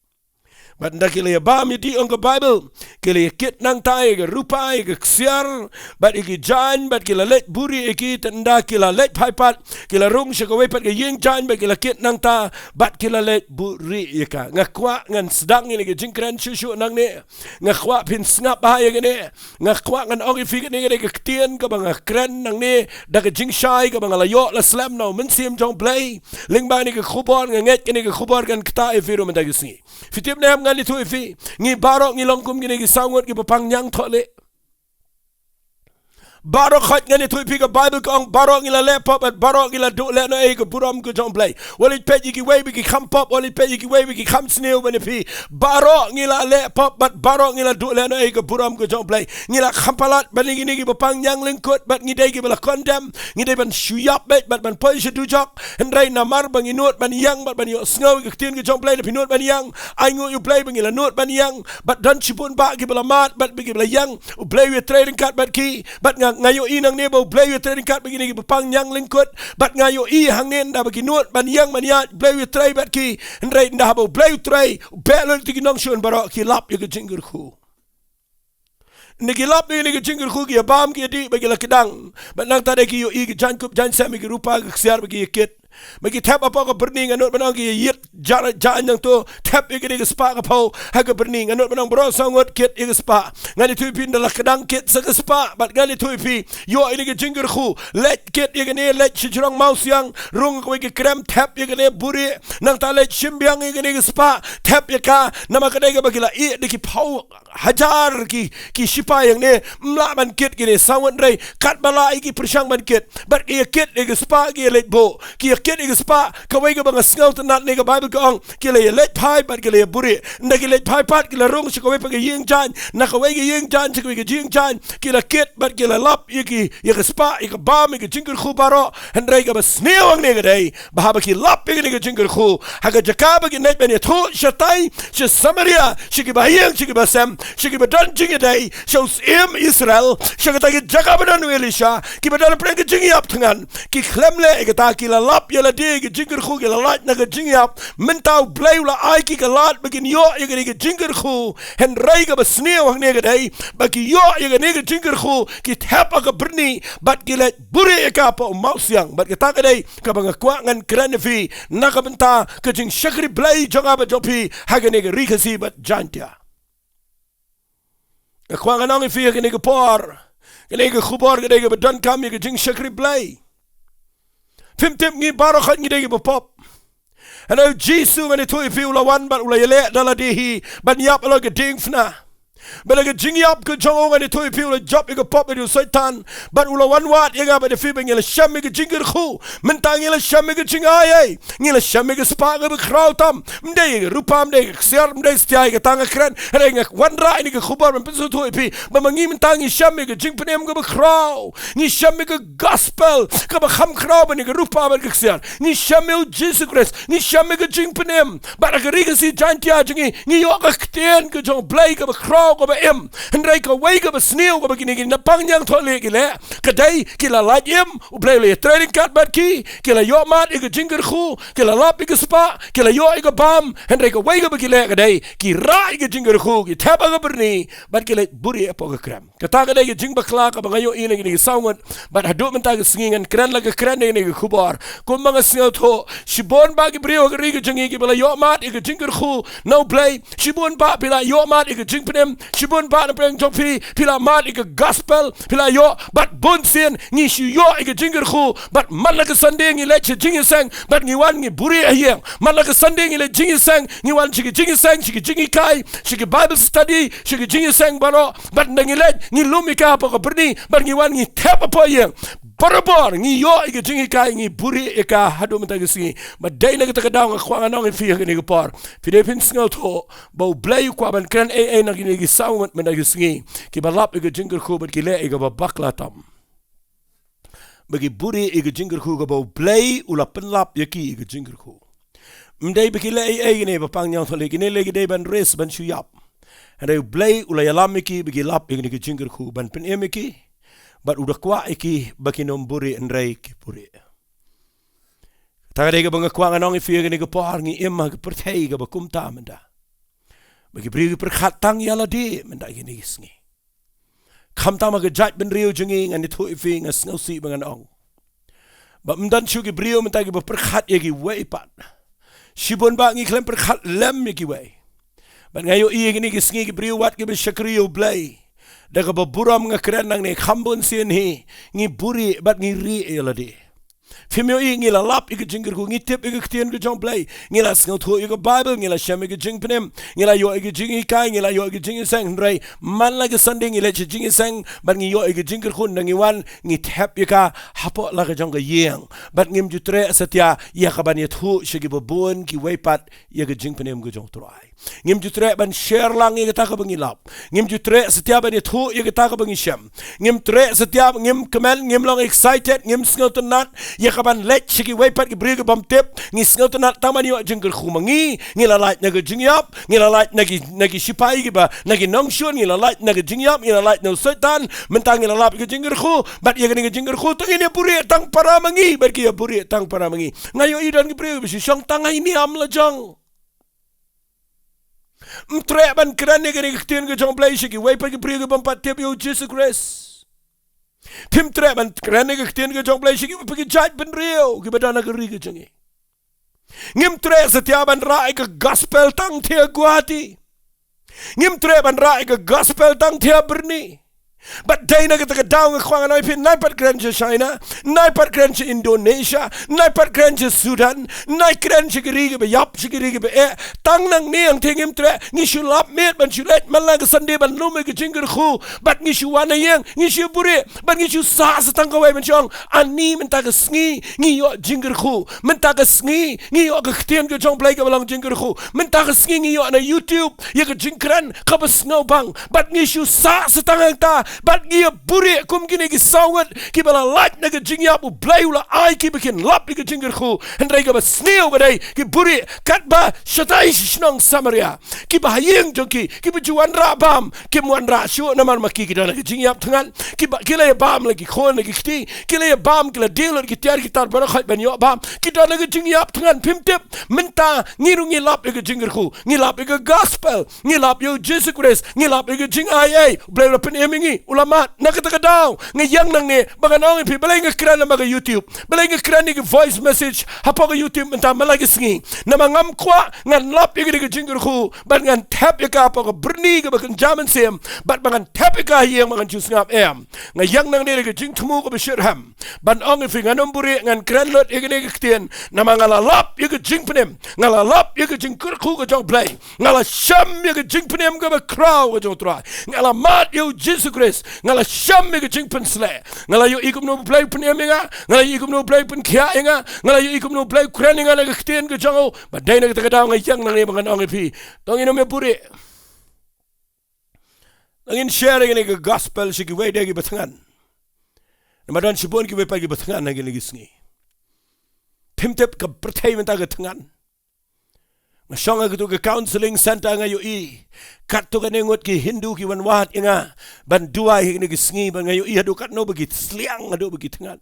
Bad ynda ki la ïa bam ïa dih, ong ka Baibl, ki la ïa kit nangta ïa ka rupa, ïa ka ksiar, bad ïa ki jaiñ, bad ki la leit buhrieh ïa ki, te ynda ki la leit phai pat, ki la rung sha kawei pat ka ïing jaiñ, bad ki la kit nangta, bad ki la leit buhrieh ïa ka. Nga kwah ngan sdang ïa kane ka jingkren shuh shuh nangne. Nga kwah phin sngap bha ïa kane. Nga kwah ngan ong ïa phi, kane ka dei ka ktien kaba nga kren nangne da ka jingshai kaba nga la ïoh la slem na U Mynsiem jong U Blei. Lyngba kane ka khubor, nga ngeit kane ka khubor kan ktah ïa phi ruh mynta ka sngi. Phi tip ne em, ngan ïathuh ïa phi, ngi baroh ngi long kum kine ki saw ngut kiba pang ñiang thohlieh. Baroh khoit, ngan ïathuh ïa phi, ka Baibl ka ong baroh ngi la leh pop bad baroh ngi la duh lehnohei ïa ka burom ka jong U Blei. Wat leit peit ïa kiwei ba ki kham pop, wat leit peit ïa kiwei ba ki kham sniew ban ïa phi. Baroh ngi la leh pop bad baroh ngi la duh lehnohei ïa ka burom ka jong U Blei. Ngi la kham palat ban ïa kine kiba pang ñiang lyngkut, bad ngi dei kiba la condemn, ngi dei ban shu ïap beit bad ban poi sha dujok. Hynrei namar ba ngi nud ban ïeng bad ban ïohsngew ïa ka ktien ka jong U Blei, lada phi nud ban ïeng, ainguh ïa U Blei ba ngi la nud ban ïeng. Bad don shibun bah kiba la mad bad ba kiba la ïeng, U Blei u ïatrei ryngkat bad ki. Bad nga, nga ïohi nangne ba U Blei u ïatrei ryngkat bad kine kiba pang ñiang lyngkut. Bad nga ïohi hangne ynda ba ki nud ban ïeng ban ïaid, U Blei u ïatrei bad ki. Hynrei ynda haba U Blei u trei, u beh lut ïa ki nongshun baroh, ki lap ïa ka jingkyrkhu. Ynda ki lap ïa kane ka jingkyrkhu, ki ïa bam, ki ïa dih bad ki la kdang. Bad nangta de ki ïohi ka jaiñkup jaiñsem, ïa ki rupa, ka ksiar, bad ki ïa kit. Bad ki thep hapoh ka byrni, nga nud ban ong ki ïa ïit jar jaiñ nangto, thep ïa kane ka spah ka phew ha ka byrni, nga nud ban ong baroh saw ngut kit ïa ka spah. Ngan ïathuh ïa phi, ynda la kdang kit sa ka spah, bad ngan ïathuh ïa phi, ïoh ïa kane ka jingkyrkhu, leit kit ïa kane, leit sha jrong mawsiang, rung kawei ka krem, thep ïa kane, buhrieh, nangta leit shim biang ïa kane ka spah, thep ïa ka, namar ka dei kaba ki la ïeh da ki phew hajar ki, ki shipai hangne, ym lah ban kit kine saw ngut, hynrei katba lah ïa ki pyrshang ban kit, bad ki ïa kit ïa ka spah, ki ïa leit buh, ki ïa kit ïa ka spah. Kawei kaba nga sngewtynnat ne ka Baibl ka ong, ki la ïa leit phai bad ki la ïa buhrieh. Ynda ki leit phai pat, ki la rung sha kawei pat ka ïing jaiñ, na kawei ka ïing jaiñ sha kawei ka ïing jaiñ, ki la kit bad ki la lap ïa ki, ïa ka spah, ïa ka bam, ïa ka jingkyrkhu baroh. Hynrei kaba sniew hangne ka dei ba haba ki lap ïa kane ka jingkyrkhu, ha ka jaka ba kin leit ban ïathuh shatai, sha Samaria, sha kiba ha ïing, sha kiba sem, sha kiba don jingïadei, sha u syiem Israel, sha kata ka jaka ba don u Elisha, kiba don hapdeng ka jingïap thngan, ki khlem leh ïa kata, ki la lap ïa lade ïa ka jingkyrkhu, ki la lait na ka jingïap. Mynta U Blei u la ai ki ka lad ba kin ïoh ïa kane ka jingkyrkhu. Hynrei kaba sniew hangne ka dei ba ki ïoh ïa kane ka jingkyrkhu, ki thep ha ka byrni, bad ki leit buhrieh ïa ka hapoh u mawsiang. Bad kata ka dei kaba nga kwah ngan kren ïa phi na ka bynta ka jingshakri Blei jong nga bad jong phi ha kane ka Ri Khasi bad Jaiñtia. Nga kwah ngan ong ïa phi ha kane ka por, kane ka khubor ka dei kaba donkam ïa ka jingshakri Blei. Phim tip, ngi baroh khoit ngi dei kiba pop. Hynrei u Jisu ngan ïathuh ïa phi u la wan bad u la ïaleh da lade hi ban ïap halor ka diengphna. Bad da ka jingïap ka jong u ngan ïathuh ïa phi u la jop ïa ka pop bad ïa u Soitan. Bad u la wan wad ïa nga bad ïa phi ba ngi la shem ïa ka jingkyrkhu. Mynta ngi la shem ïa ka jingai ei. Ngi la shem ïa ka spah kaba khraw tam. Ym dei ïa ka rupa, ym dei ïa ka ksiar, ym dei satia ïa kata nga kren. Hynrei nga wanrah ïa kane ka khubor ban pynsngewthuh ïa phi ba ma ngi mynta ngi shem ïa ka jingpynim kaba khraw. Ngi shem ïa ka gospel kaba kham khraw ban ïa ka rupa bad ka ksiar. Ngi shem ïa u Jisu Khrist. Ngi shem ïa ka jingpynim. Bad ha ka ri Khasi Jaintia jong ngi, ngi ïoh ka ktien ka jong u Blei kaba khraw kaba im. Hynrei kawei kaba sniew kaba kine ki naphang ñiangthohlieh ki leh, ka dei ki la lait im, u Blei u la ïatrei ryngkat bad ki, ki la ïoh mad ïa ka jingkyrkhu, ki la lap ïa ka spah, ki la ïoh ïa ka bam. Hynrei kawei kaba ki leh ka dei ki rah ïa ka jingkyrkhu, ki thep ha ka byrni bad ki leit buhrieh hapoh ka krem. Kata ka dei ka jingbakla kaba nga ïohi na kine ki saw ngut. Bad haduh mynta ka sngi ngan kren la ka kren ïa kane ka khubor. Kumba nga sngewthuh, shibun bah ki briew ha ka ri ka jong ngi kiba la ïoh mad ïa ka jingkyrkhu na u Blei. Shibun bah phi la ïoh mad ïa ka jingpynim. Shibun bah na pdeng jong phi phi la mad ïa ka gospel, phi la ïoh. Bad bun sien ngi shu ïoh ïa ka jingkyrkhu. Bad man la ka Sunday ngi leit sha jingïaseng bad ngi wan ngi buhrieh ha ïing. Man la ka Sunday ngi leit jingïaseng, ngi wan sha ki jingïaseng, sha ki jinghikai, sha ki Bible study, sha ki jingïaseng baroh. Bad nda ngi leit ngi lum ïa ka hapoh ka byrni bad ngi wan ngi thep hapoh ïing. Barabor ngi ïoh ïa ka jinghikai, ngi buhrieh ïa ka haduh mynta ka sngi. Bad dei na kata ka daw nga kwah ngan ong ïa phi ha kane ka por, phi dei phin sngewthuh ba u Blei u kwah ban kren ei ei na kine ki saw ngut mynta ka sngi kiba lap ïa ka jingkyrkhu bad ki leh ïa kaba bakla tam. Ba ki buhrieh ïa ka jingkyrkhu kaba u Blei u la pynlap ïa ki ïa ka jingkyrkhu. Ym dei ba ki leh ei ei kine ba pang ñiangthohlieh, kine lei ki dei ban risk ban shu ïap. Hynrei u Blei u la ïalam ïa ki ba ki lap ïa kane ka jingkyrkhu ban pynim ïa ki. Bad u da kwah ïa ki ba kin ym buhrieh hynrei ki buhrieh. Kata ka dei kaba nga kwah ngan ong ïa phi ha kane ka por, ngi im ha ka pyrthei kaba kumta mynta. Ba ki briew ki pyrkhat tang ïa lade mynta kine ki sngi. Khamtam ha ka jaitbynriew jong ngi ngan ïathuh ïa phi, nga sngewsih ba ngan ong ba ym don shuh ki briew mynta kiba pyrkhat ïa kiwei pat. Shibun bah ngi khlem pyrkhat lem ïa kiwei. Bad nga ïohi ïa kine ki sngi ki briew wat kiba shakri ïa u Blei. Da kaba burom nga kren nangne, kham bun sien hi ngi buhrieh bad ngi rieh ïa lade. Phim ïohi, ngi la lap ïa ka jingkyrkhu, ngi tip ïa ka ktien ka jong u Blei, ngi la sngewthuh ïa ka Baibl, ngi la shem ïa ka jingpynim, ngi la ïoh ïa ka jinghikai, ngi la ïoh ïa ka jingïaseng. Hynrei man la ka Sunday ngi leit sha jingïaseng bad ngi ïoh ïa ka jingkyrkhu, nda ngi wan ngi thep ïa ka hapoh la ka jong ka ïing. Bad ngim ju treh satia ïa ka ban ïathuh sha kiba bun kiwei pat ïa ka jingpynim ka jong u Trai. Ngim ju treh ban share lang ïa kata kaba ngi lap. Ngim ju treh satia ban ïathuh ïa kata kaba ngi shem. Ngim treh satia, ngim kmen, ngim long excited, ngim sngewtynnat ïa ka ban leit sha kiwei pat ki briew ki bym tip. Ngi sngewtynnat tang ban ïoh jingkyrkhu. Ma ngi, ngi la lait na ka jingïap, ngi la lait na ki, na ki shipai kiba, na ki nongshun, ngi la lait na ka jingïap, ngi la lait na u Soitan. Mynta ngi la lap ïa ka jingkyrkhu, bad ïa kane ka jingkyrkhu tang ngin ïa buhrieh tang para ma ngi, bad ki ïa buhrieh tang para ma ngi. Nga ïohi don ki briew ba shu shong tang ha i niam la jong. Ym treh ban kren ïa kane ka ktien ka jong u Blei sha kiwei pat ki briew ki bym pat tip ïa u Jisu Khrist. Phim treh ban kren ïa ka ktien ka jong u Blei sha kiwei pat ki jaitbynriew kiba don ha ka ri ka jong ngi. Ngim treh satia ban rah ïa ka gospel tang te ha Guwahati. Ngim treh ban rah ïa ka gospel tang te ha Byrni. Bad dei na kata ka daw nga kwah ngan ong ïa phi, nai pat kren sha China, nai pat kren sha Indonesia, nai pat kren sha Sudan, nai kren sha ki ri kiba ïap, sha ki ri kiba eh. Tang nangne hangta ngim treh, ngi shu lap miet ban shu leit man la ka Sunday ban lum ïa ka jingkyrkhu, bad ngi shu wan ha ïing, ngi shu buhrieh, bad ngi shu sah sa tang kawei ban shu ong, ani mynta ka sngi ngi ïoh jingkyrkhu, mynta ka sngi ngi ïoh ka ktien ka jong u Blei kaba long jingkyrkhu, mynta ka sngi ngi ïoh na YouTube ïa ka jingkren kaba sngewbang, bad ngi shu sah sa tang hangta, bad ngi ïa buhrieh kum kine ki saw ngut kiba la lait na ka jingïap, u Blei u la ai ki ba kin lap ïa ka jingkyrkhu. Hynrei kaba sniew ka dei ki buhrieh katba shatai sha shnong Samaria, kiba ha ïing jong ki, kiba ju wanrah bam, kim wanrah shuh namar ma ki ki don ha ka jingïap thngan, kiba, ki la ïa bam la ki khun la ki kti, ki la ïa bam, ki la die lut ki tiar ki tar baroh khoit ban ïoh bam, ki don ha ka jingïap thngan. Phim tip, mynta ngi ruh ngi lap ïa ka jingkyrkhu, ngi lap ïa ka gospel, ngi lap ïa u Jisu Khrist, ngi lap ïa ka jingai ei, u Blei u la pynim ïa ngi, u la mad. Na kata ka daw nga ïeng nangne ba ngan ong ïa phi, balei nga kren namar ka YouTube, balei nga kren ïa ka voice message hapoh ka YouTube mynta man la ka sngi. Namar ngam kwah, ngan lap ïa ka dei ka jingkyrkhu bad ngan thep ïa ka hapoh ka byrni kaba kynja mynsiem, bad ba ngan thep ïa ka ha ïing ba ngan ju sngap, em. Nga ïeng nangne da ka jingthmu kaba shitrhem ban ong ïa phi, ngan ym buhrieh, ngan kren lut ïa kane ka ktien, namar nga la lap ïa ka jingpynim, nga la lap ïa ka jingkyrkhu ka jong U Blei, nga la shem ïa ka jingpynim kaba khraw ka jong U Trai, nga la mad ïa U Jisu Khrist, nga la shem ïa ka jingpynsleh, nga la ïohi kumno U Blei u pynim ïa nga, nga la ïohi kumno U Blei u pynkhiah ïa nga, nga la ïohi kumno U Blei u kren ïa nga na ka ktien ka jong u. Ba dei na kata ka daw nga ïeng nangne ba ngan ong ïa phi, to ngin ym buhrieh. To ngin share ïa kane ka gospel sha kiwei de kiba thngan. Namar don shibun kiwei pat kiba thngan ha kine ki sngi. Phim tip, ka pyrthei mynta ka thngan. Nga shong ha katu ka counseling center, nga ïohi katto katne ngut ki Hindu ki wan wad ïa nga ban duwai ha kine ki sngi, ban nga ïohi haduh katno ba ki sliang, haduh ba ki thngan.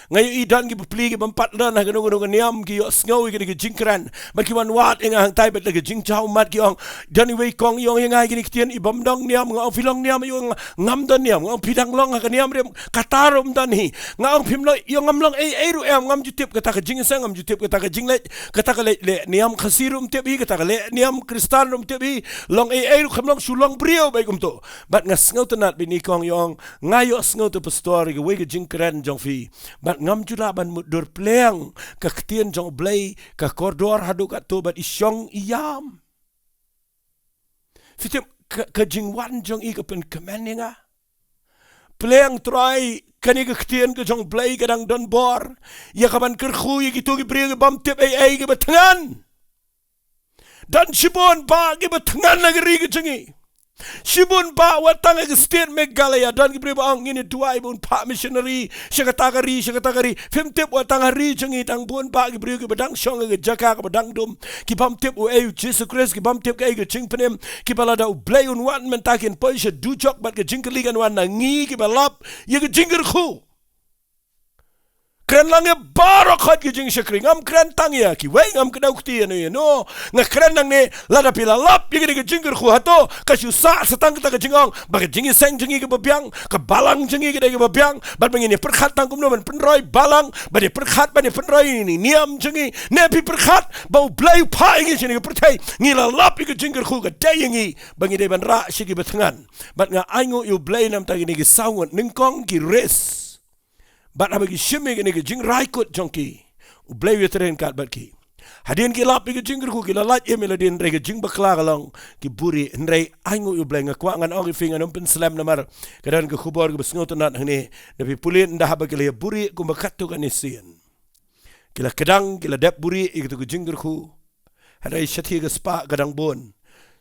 Nga ïohi don ki bapli ki bym pat don ha kano kano ka niam, ki ïohsngew ïa kane ka jingkren, bad ki wan wad ïa nga hangtai bad da ka jingjaw mat ki ong, don iwei i kong i ong ïa nga ïa kine ki ktien, i bym don niam. Nga ong, phi long niam? I ong, ngam don niam. Nga ong, phi dang long ha ka niam ruh em? Kata ruh ym don hi. Nga ong, phim long, i ong, ngam long ei ei ruh em, ngam ju tip kata ka jingïaseng, ngam ju tip kata ka jingleh, kata ka leh, leh niam Khasi ruh ym tip hi, kata ka leh niam Khristan ruh ym tip hi. Long ei ei ruh kam long, shu long briew beit kumto. Bad nga sngewtynnad ba ine i kong i ong, nga ïohsngew, to pastor, ïa kawei ka jingkren jong phi, bad ngam ju lah ban mutdur pleng ka ktien jong U Blei, ka kordor haduh katto, bad i shong i ïam. Phi tip, ka, ka jingwan jong i ka pynkmen ïa nga. Pleng Trai, kane ka ktien ka jong U Blei ka dang don bor ïa ka ban kyrkhu ïa kito ki briew ki bym tip ei ei, kiba thngan. Don shibun bah kiba thngan ha ka ri ka jong ngi. Shibun bah wat tang ha ka state Meghalaya don ki briew ba ong, ngin ïa duwai ba un phah missionary sha kata ka ri, sha kata ka ri. Phim tip, wat tang ha ri jong ngi dang bun bah ki briew kiba dang shong ha ka jaka kaba dang dum, ki bym tip uei U Jisu Khrist, ki bym tip kaei ka jingpynim, kiba lada U Blei un wan mynta kin poi sha dujok, bad ka jingkylli kan wan na ngi kiba lap ïa ka jingkyrkhu. Kren lang ïa baroh khoit ka jingshakri. Ngam kren tang ïa kiwei, ngam kdew kti ïano ïano. Nga kren nangne, lada phi la lap ïa kane ka jingkyrkhu, hato ka shu sah sa tang kata ka jingong ba ka jingïaseng jong ngi kaba biang, ka balang jong ngi ka dei kaba biang, bad ba ngin ïa pyrkhat tang kumno ban pynroi balang, ban ïa pyrkhat, ban ïa pynroi ïa kine ki niam jong ngi? Ne phi pyrkhat ba U Blei u phah ïa ngi shane ka pyrthei, ngi la lap ïa ka jingkyrkhu, ka dei ïa ngi ba ngi dei ban rah sha kiba thngan. Bad nga ainguh ïa U Blei namar kine ki saw ngut, nyngkong ki raise. Bad haba ki shim ïa kane ka jingrai kut jong ki, U Blei u ïatreilang bad ki. Hadien ki lap ïa ka jingkyrkhu, ki la lait im ïa lade, hynrei ka jingbakla ka long ki buhrieh. Hynrei ainguh ïa U Blei, nga kwah ngan ong ïa phi, ngan ym pynslem namar ka don ka khubor kaba sngewtynnat hangne. Lada phi pule, ynda haba ki la ïa buhrieh kumba katto katne sien, ki la kdang, ki la dep buhrieh ïa kato ka jingkyrkhu, hynrei shathie ka spah ka dang bun.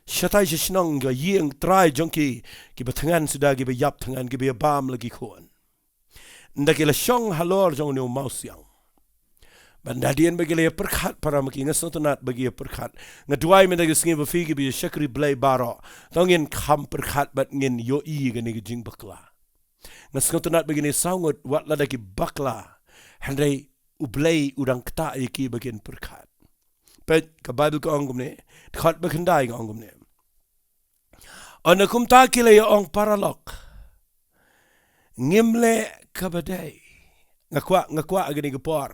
Shatai sha shnong, ka ïing trai jong ki, kiba thngan suda, kiba ïap thngan, kiba ïa bam la ki khun. Ynda ki la shong halor jong une u mawsiang, bad hadien ba ki la ïa pyrkhat para ma ki, nga sngewtynnat ba ki ïa pyrkhat. Nga duwai mynta ka sngi ba phi kiba ïa shakri Blei baroh, to ngin kham pyrkhat bad ngin ïohi kane ka jingbakla. Nga sngewtynnat ba kine saw ngut, wat lada ki bakla, hynrei U Blei u dang ktah ïa ki ba kin pyrkhat. Peit, ka Baibl ka ong kumne, dkhot ba khyndai ka ong kumne: Ynda kumta ki la ïa ong paralok, ngim leh kaba dei. Nga kwah, nga kwah ha kane ka por,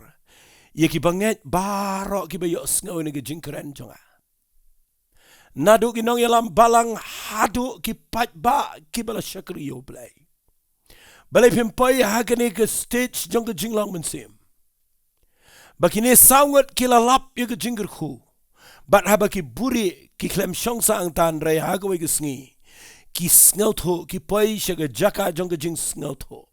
ïa ki bangeit baroh kiba ïohsngew ïa kane ka jingkren jong nga, naduh ki nongïalam balang haduh ki paidbah kiba la shakri ïa U Blei, balei phim poi ha kane ka stage jong ka jinglong mynsiem, ba kine saw ngut ki la lap ïa ka jingkyrkhu, bad haba ki buhrieh ki khlem shong sah hangta, hynrei ha kawei ka sngi ki sngewthuh, ki poi sha ka jaka jong ka jingsngewthuh.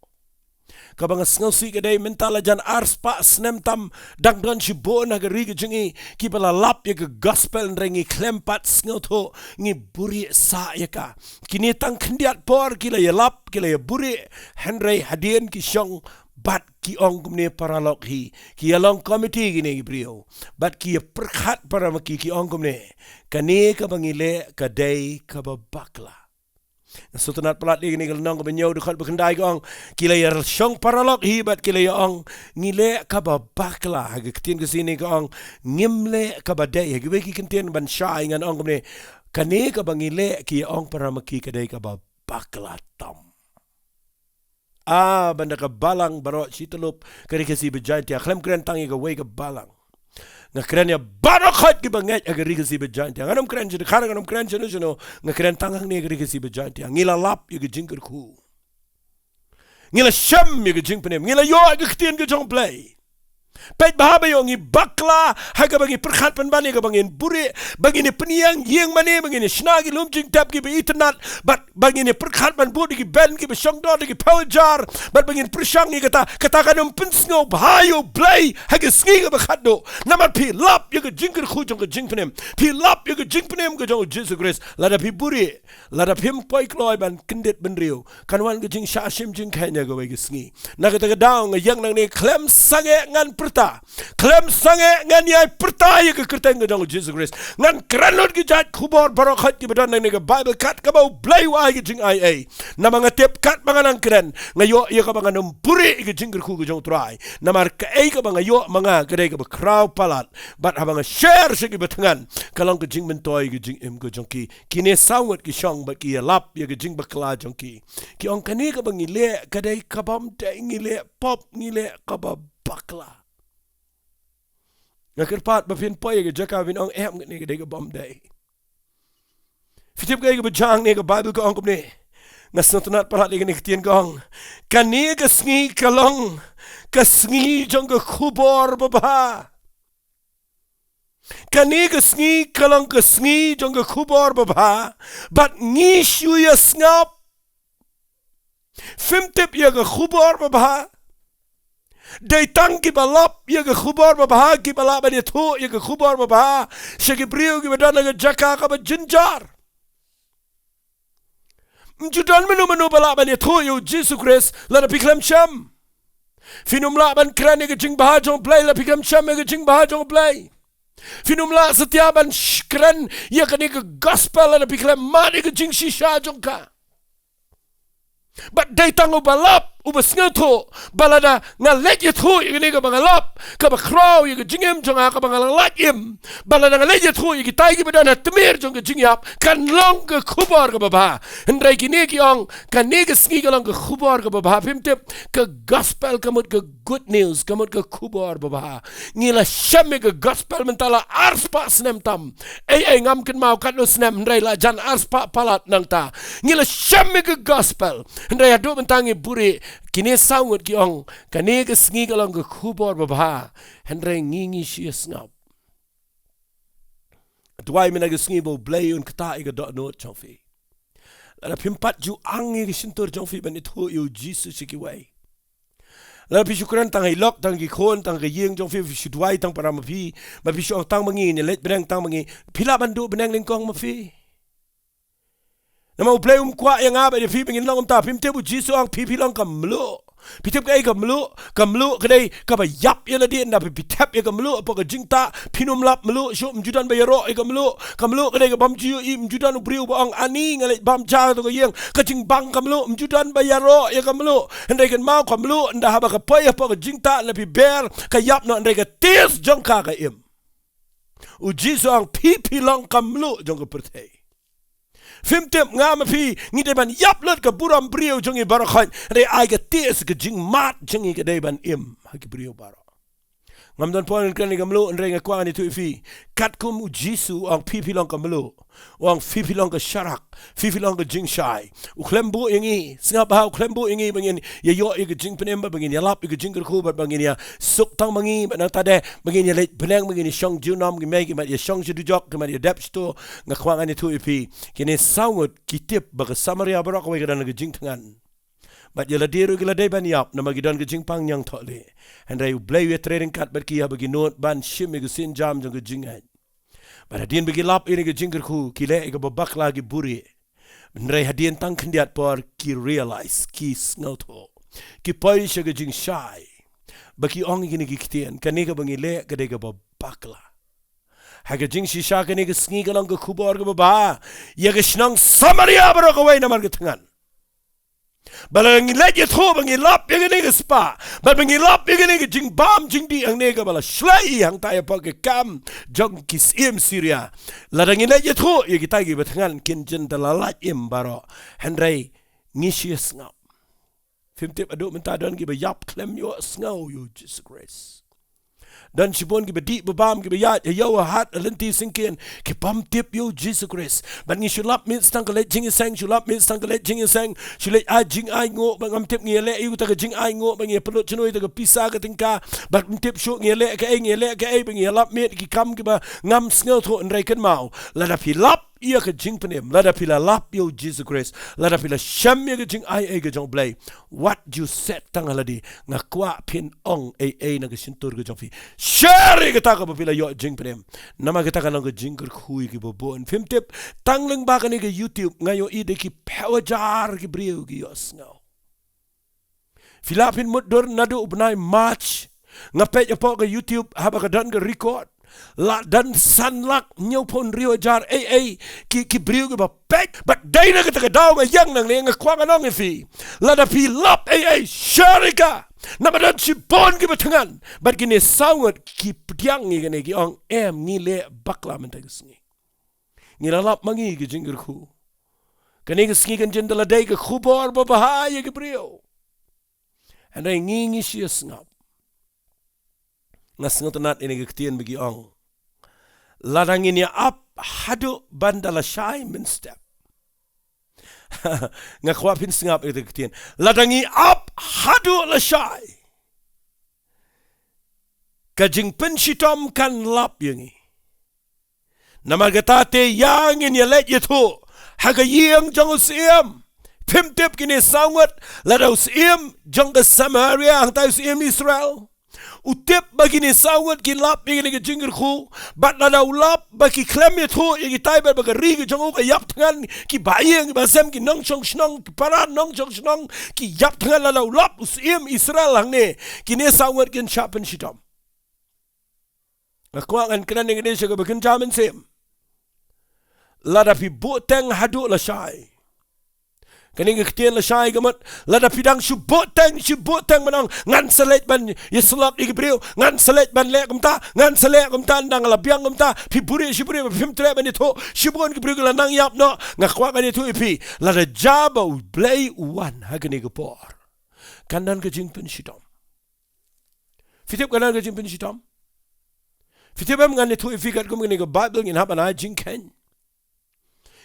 Kaba nga sngewsih ka dei mynta la jan ar spah snem tam, dang don shibun ha ka ri ka jong ngi kiba la lap ïa ka gospel, hynrei ngi khlem pat sngewthuh, ngi buhrieh sah ïa ka. Kine tang khyndiat por ki la ïalap, ki la ïabuhrieh, hynrei hadien ki shong bad ki ong kumne paralok hi, ki ïalong komiti kine ki briew, bad ki ïapyrkhat para ma ki, ki ong kumne: Kane kaba ngi leh ka dei kaba bakla. Nga sngewtynnat palat ïa kane ka lynnong kaba hynñiew, dkhot ba khyndai ka ong, ki la ïashong paralok hi bad ki la ïa ong, ngi leh kaba bakla. Ha ka ktien Khasi ne ka ong, ngim leh kaba dei. Ha kiwei ki kyntien ban shai ngan ong kumne: Kane kaba ngi leh, ki ïa ong para ma ki, ka dei kaba bakla tam. Ah, ban da ka balang baroh shi tyllup ka Ri Khasi bad Jaintia. Khlem kren tang ïa kawei ka balang. Nga kren ïa baroh khoit kiba ngeit ha ka Ri Khasi bad Jaintia. Ngan ym kren shi dkhar, ngan ym kren shano shano. Nga kren tang hangne ha ka Ri Khasi bad Jaintia. Ngi la lap ïa ka jingkyrkhu. Ngi la shem ïa ka jingpynim. Ngi la ïoh ïa ka ktien ka jong U Blei. Peit bha ba ïoh ngi bakla ha kaba ngi pyrkhat pynban ïa kaba ngin buhrieh, ba ngin ïa pynïeng ïing mane, ba ngin ïa shna ki lum jingtep kiba itynnat, bad ba ngin ïa pyrkhat ban bud ïa ki bench kiba shongdor, ïa ki phew hajar, bad ba ngin pyrshang ïa kata, kata kan ym pynsngewbha ïa U Blei ha ka sngi kaba khatduh. Namar phi lap ïa ka jingkyrkhu jong ka jingpynim. Phi lap ïa ka jingpynim ka jong U Jisu Khrist. Lada phi buhrieh, lada phim poi kloi ban kyndit bynriew, kan wan ka jingshah shim jingkheiñ ha kawei ka sngi. Na kata ka daw nga ïeng nangne khlem sangeh ngan pyrta. Khlem sangeh ngan ïai pyrta ïa ka kyrteng ka jong U Jisu Khrist. Ngan kren lut ki jait khubor baroh khoit kiba don nangne ka Baibl kat kaba U Blei u ai ka jingaiei. Namar nga tip katba nga nang kren, nga ïoh ïa kaba ngan ym buhrieh ïa ka jingkyrkhu ka jong U Trai. Namar kaei kaba nga ïoh ma nga ka dei kaba khraw palat. Bad haba nga share sha kiba thngan, ka long ka jingmyntoi ïa ka jingim ka jong ki. Kine saw ngut ki shong bad ki ïalap ïa ka jingbakla jong ki. Ki ong kane kaba ngi leh ka dei kabym dei, ngi leh pop, ngi leh kaba bakla. Nga kyrpad ba phin poi ïa ka jaka phin ong em, kane ka dei kabym dei. Phi tip kaei kaba jia hangne, ka Baibl ka ong kumne. Nga sngewtynnat palat ïa kane ka ktien, ka ong, kane ka sngi ka long ka sngi jong ka khubor babha. Kane ka sngi ka long ka sngi jong ka khubor babha, bad ngi shu ïasngap. Phim tip ïa ka khubor babha. Dei tang kiba lap ïa ka khubor babha kiba lah ban ïathuh ïa ka khubor babha sha ki briew kiba don ha ka jaka kaba jynjar. Ym ju don mano mano ba lah ban ïathuh ïa U Jisu Khrist lada phi khlem shem. Phin ym lah ban kren ïa ka jingbha jong U Blei lada phi khlem shem ïa ka jingbha jong U Blei. Phin ym lah satia ban sh-, kren ïa kane ka gospel lada phi khlem mad ïa ka jingshisha jong ka. Bad dei tang uba lap uba sngewthuh ba lada nga leit ïathuh ïa kane kaba nga lap, kaba khraw ïa ka jingim jong nga, kaba nga la lait im, ba lada nga leit ïathuh ïa kitai kiba don ha tmier jong ka jingïap, kan long ka khubor kaba bha. Hynrei kine ki ong kane ka sngi ka long ka khubor kaba bha. Phim tip, ka gospel ka mut ka good news, ka mut ka khubor babha. Ngi la shem ïa ka gospel mynta la arspah snem tam. Ei ei, ngam kynmaw katno snem, hynrei la jan arspah palat nangta. Ngi la shem ïa ka gospel. Hynrei haduh mynta ngi buhrieh. Kine saw ngut ki ong kane ka sngi ka long ka khubor babha. Hynrei ngi ngi shu ïasngap. Duwai mynta ka sngi ba U Blei un ktah ïa ka dohnud jong phi. Lada phim pat ju ang ïa ka shyntur jong phi ban ïathuh ïa U Jisu sha kiwei. Lada phi shu kren tang ha i lok, tang ki khun, tang ka ïing jong phi, phi shu duwai tang para ma phi, ma phi shu ong tang ma ngi, ngi leit bneng tang ma ngi, phi lah ban duh bneng nyngkong ma phi. Namar U Blei um kwah ïa nga bad ïa phi ba ngin long kumta. Phim tip, U Jisu ong phi phi long ka mluh. Phi tip kaei ka mluh? Ka mluh ka dei kaba ïap ïa lade. Ynda phi, phi thep ïa ka mluh hapoh ka jingtah, phin ym lap mluh shuh, ym ju don ba ïaroh ïa ka mluh. Ka mluh ka dei kabym ju ïohi, ym ju don u briew ba ong ani nga leit bam ja ha kato ka ïing. Ka jingbang ka mluh, ym ju don ba ïaroh ïa ka mluh. Hynrei kynmaw ka mluh, ynda haba ka poi hapoh ka jingtah, ynda phi ber, ka ïap noh, hynrei ka taste jong ka ka im. U Jisu ong phi phi long ka mluh jong ka pyrthei. Phim tip, nga ma phi ngi dei ban ïap lut ka burom briew jong ngi baroh khoit. Hynrei ai ka taste, ka jingmad jong ngi ka dei ban im ha ki briew baroh. Ngam don por ngin kren ïa ka mluh, hynrei nga kwah ngan ïathuh ïa phi. Katkum U Jisu u ong phi phi long ka mluh, u ong phi phi long ka sharak, phi phi long ka jingshai. U khlem buh ïa ngi, sngap bha, u khlem buh ïa ngi ba ngin ïa ïoh ïa ka jingpynim, ba ngin ïalap ïa ka jingkyrkhu, ba ngin ïa suk tang ma ngi, ba nangta de ba ngin ïa leit bneng, ba ngin ïa shong junom, ki mei ki mat ïa shong sha dujok, ki mat ïa dep sha to. Nga kwah ngan ïathuh ïa phi, kine saw ngut ki tip ba ka Samaria baroh kawei ka don ka jingthngan. Bad ïa lade ruh ki la dei ban ïap namar ki don ka jingpang ñiangthohlieh. Hynrei U Blei u ïatrei ryngkat bad ki haba ki nud ban shim ïa ka sienjam jong ka jingngeit. Bad hadien ba ki lap ïa ka jingkyrkhu, ki leh ïa kaba bakla, ki buhrieh. Hynrei hadien tang khyndiat por ki realize, ki sngewthuh, ki poi sha ka jingshai, ba ki ong ïa kine ki ktien, kane kaba ngi leh ka dei kaba bakla. Ha ka jingshisha kane ka sngi ka long ka khubor kaba bha ïa ka shnong Samaria baroh kawei namar ka thngan. Ba lada ngi leit ïathuh ba ngi lap ïa kane ka spah, bad ba ngi lap ïa kane ka jingbam jingdih hangne kaba la shlei hangtai hapoh ka kam jong ki syiem Syria, lada ngi leit ïathuh ïa kitai kiba thngan, kin jin da la lait im baroh. Hynrei ngi shu ïasngap. Phim tip haduh mynta don kiba ïap khlem ïohsngew ïa u Jisu Khrist. Don shibun kiba dih ba bam, kiba ïaid ha ïew ha hat, ha lynti syngkien, ki bym tip ïa u Jisu Khrist. Bad ngi shu lap miet tang ka leit jingïaseng, shu lap miet tang ka leit jingïaseng, shu leit ai jingainguh, bad ngam tip ngi ïaleh ïa kata ka jingainguh, bad ngi ïapynlut shano ïa kata ka pisa ka tyngka, bad ngam tip shuh ngi ïaleh kaei, ngi ïaleh kaei, bad ngi ïalap miet ki kam kiba ngam sngewthuh. Hynrei kynmaw, lada phi lap ïa ka jingpynim, lada phi la lap ïa u Jisu Khrist, lada phi la shem ïa ka jingaiei ka jong u Blei, wat ju set tang ha lade, nga kwah phin ong eiei na ka shyntur ka jong phi. Share ïa kata kaba phi la ïoh jingpynim. Namar kata kan long ka jingkyrkhu ïa kiba bun. Phim tip, tang lyngba kane ka YouTube nga ïohi da ki phew hajar ki briew ki ïohsngew. Phi lah phin mutdur naduh u bnai March. Nga peit hapoh ka YouTube haba ka don ka record. La don san lak hynñiewphew hynriew hajar eiei ki, ki briew kiba peit. Bad dei na kata ka daw nga ïeng nangne, nga kwah ngan ong ïa phi, lada phi lap eiei, share ïa ka. Namar don shibun kiba thngan. Bad kine saw ngut ki pdiang ïa kane, ki ong, em, ngi leh bakla mynta ka sngi. Ngi la lap ma ngi ka jingkyrkhu. Kane ka sngi kan jin da la dei ka khubor babha ïa ki briew. Hynrei ngi, ngi shu ïasngap. Nga sngewtynnat ïa kane ka ktien ba ki ong, lada ngin ïa ap haduh ban da lashai mynstep. Nga kwah phin sngap ïa kata ka ktien. Lada ngi ap haduh lashai, ka jingpynshitom kan lap ïa ngi. Namar kata te ïa ngin ïaleit ïathuh ha ka ïing jong u syiem. Phim tip kine saw ngut, lada u syiem jong ka Samaria, hangtai u syiem Israel, u tip ba kine saw ngut ki lap ïa kane ka jingkyrkhu, bad lada u lap ba ki khlem ïathuh ïa kitai bad ba ka ri ka jong u ka ïap thngan, ki bahaïing, ki bahasem, ki nongshong shnong, ki para nongshong shnong ki ïap thngan, lada u lap u syiem Israel hangne, kine saw ngut kin shah pynshitom. Nga kwah ngan kren ïa kane sha kaba kynja mynsiem. Lada phi buhteng haduh lashai. Kane ka ktien lashai ka mut, lada phi dang shu buhteng, shu buhteng ban ong, ngan sa leit ban ïasyllok ïa ki briew, ngan sa leit ban leh kumta, ngan sa leh kumta, ynda nga la biang kumta, phi buhrieh shu buhrieh, phim treh ban ïathuh, shibun ki briew ki la nang ïap noh. Nga kwah ngan ïathuh ïa phi, lada jia ba u Blei u wan ha kane ka por, kan don ka jingpynshitom. Phi tip ka don ka jingpynshitom? Phi tip em, ngan ïathuh ïa phi katkum kane ka Baibl, ngin hap ban ai jingkheiñ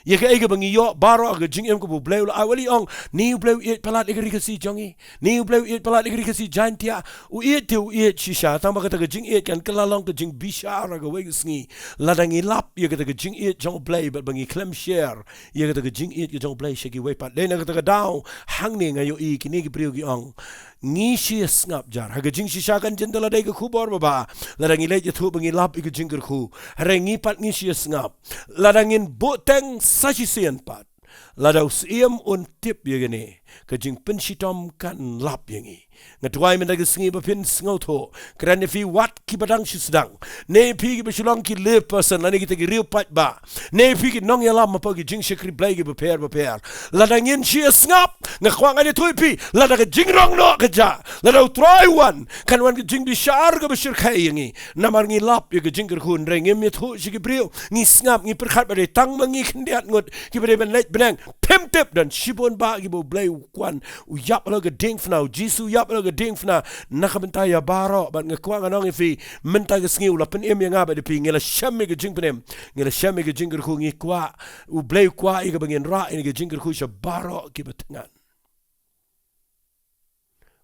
ïa kaei kaba ngi ïoh baroh ha ka jingim kaba u Blei u la ai. Wat leh ong, ni u Blei u ïeit palat ïa ka ri Khasi jong ngi, ni u Blei u ïeit palat ïa ka ri Khasi Jaintia. U ïeit te u ïeit shisha, tangba kata ka jingïeit kan kylla long ka jingbishar ha kawei ka sngi, lada ngi lap ïa kata ka jingïeit jong u Blei bad ba ngi khlem share ïa kata ka jingïeit ka jong u Blei sha kiwei pat. Dei na kata ka daw hangne nga ïohi kine ki briew ki ong, ngi shu ïasngap jar. Ha ka jingshisha kan jin da la dei ka khubor babha lada ngi leit ïathuh ba ngi lap ïa ka jingkyrkhu. Hynrei ngi pat ngi shu ïasngap. Lada ngin buhteng sa shisien pat, lada u syiem un tip ïa kane, ka jingpynshitom kan lap ïa ngi. Nga duwai mynta ka sngi ba phin sngewthuh. Kren ïa phi wat kiba dang shu sdang, ne ïa phi kiba shu long ki lay person lane kita ki riew paidbah, ne ïa phi ki nongïalam hapoh ki jingshakri Blei kiba pher bapher. Lada ngin shu ïasngap, nga kwah ngan ïathuh ïa phi, lada ka jingrong noh ka jia, lada u Trai u wan, kan wan ka jingbishar kaba shyrkhei ïa ngi. Namar ngi lap ïa ka jingkyrkhu, hynrei ngim ïathuh sha ki briew. Ngi sngap, ngi pyrkhat ba dei tang ma ngi khyndiat ngut kiba dei ban leit bneng. Phim tip, don shibun bah kiba u Blei u kwah, u ïap halor ka diengphna, u Jisu u ïap halor ka diengphna na ka bynta ïa baroh. Bad nga kwah ngan ong ïa phi, mynta ka sngi u la pynim ïa nga bad ïa phi, ngi la shem ïa ka jingpynim, ngi la shem ïa ka jingkyrkhu, ngi kwah, u Blei u kwah ïa kaba ngin rah ïa ka jingkyrkhu sha baroh kiba thngan.